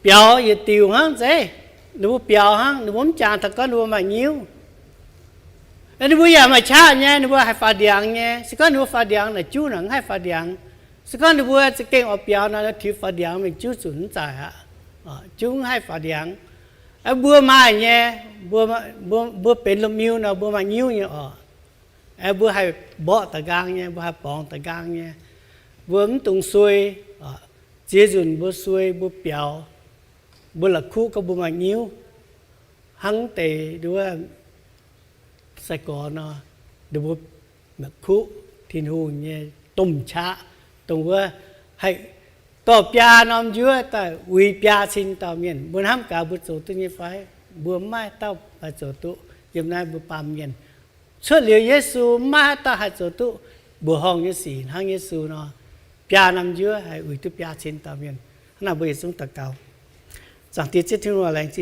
biaux yietc diuc hnangv zeiv. Ninh mbuo biaux hnangv, ninh mbuo mv jangx taux gorngv ninh mbuo maaih nyiuv. Ninh mbuo yaac maaih qaqv nyei, ninh mbuo haih faaux ndiangx nyei. Se gorngv ninh mbuo faaux ndiangx naaic juv naaic mv haih faaux ndiangx. Se gorngv ninh mbuo za'gengh oix biaux nor, tiux faaux ndiangx mingh juv zunc mv zaic aqv. Juv mv haih faaux ndiangx. Mbuo maaih nyei, mbuo benx Lo^miu nor mbuo maaih nyiuv nyei oc. Mbuo haih mborqv da'nqaang nyei, mbuo haih borngz da'nqaang nyei. Mbuo mv dungx suei. Ziex nzunc mbuo suei, mbuo biaux, mbuo la'kuqv gorngv mbuo maaih nyiuv. Hnangv deix nduov sai-gorx nor, ninh mbuo la'kuqv Tin-Hungh nyei domh qaqv, dongh wuov haih dorh biaa norm njuov daaih uix biaa cin dauh mienh. Mbuo hnamv gaax mbuo zoux duqv nyei fai? Mbuo mv maaih dauh haih zoux duqv yiem naaiv mbuo baamh mienh. Cuotv liuz Yesu, mv maaih haaix dauh haih zoux duqv mbuoqc horngh nyei sic hnangv Yesu nor, biaa norm njuov haih uix duqv biaa cin dauh mienh. Hnangv naaic mbuo yietc zungv daux gaux. Zaangc Diex Ziouv Tin-Hungh, laengz zingh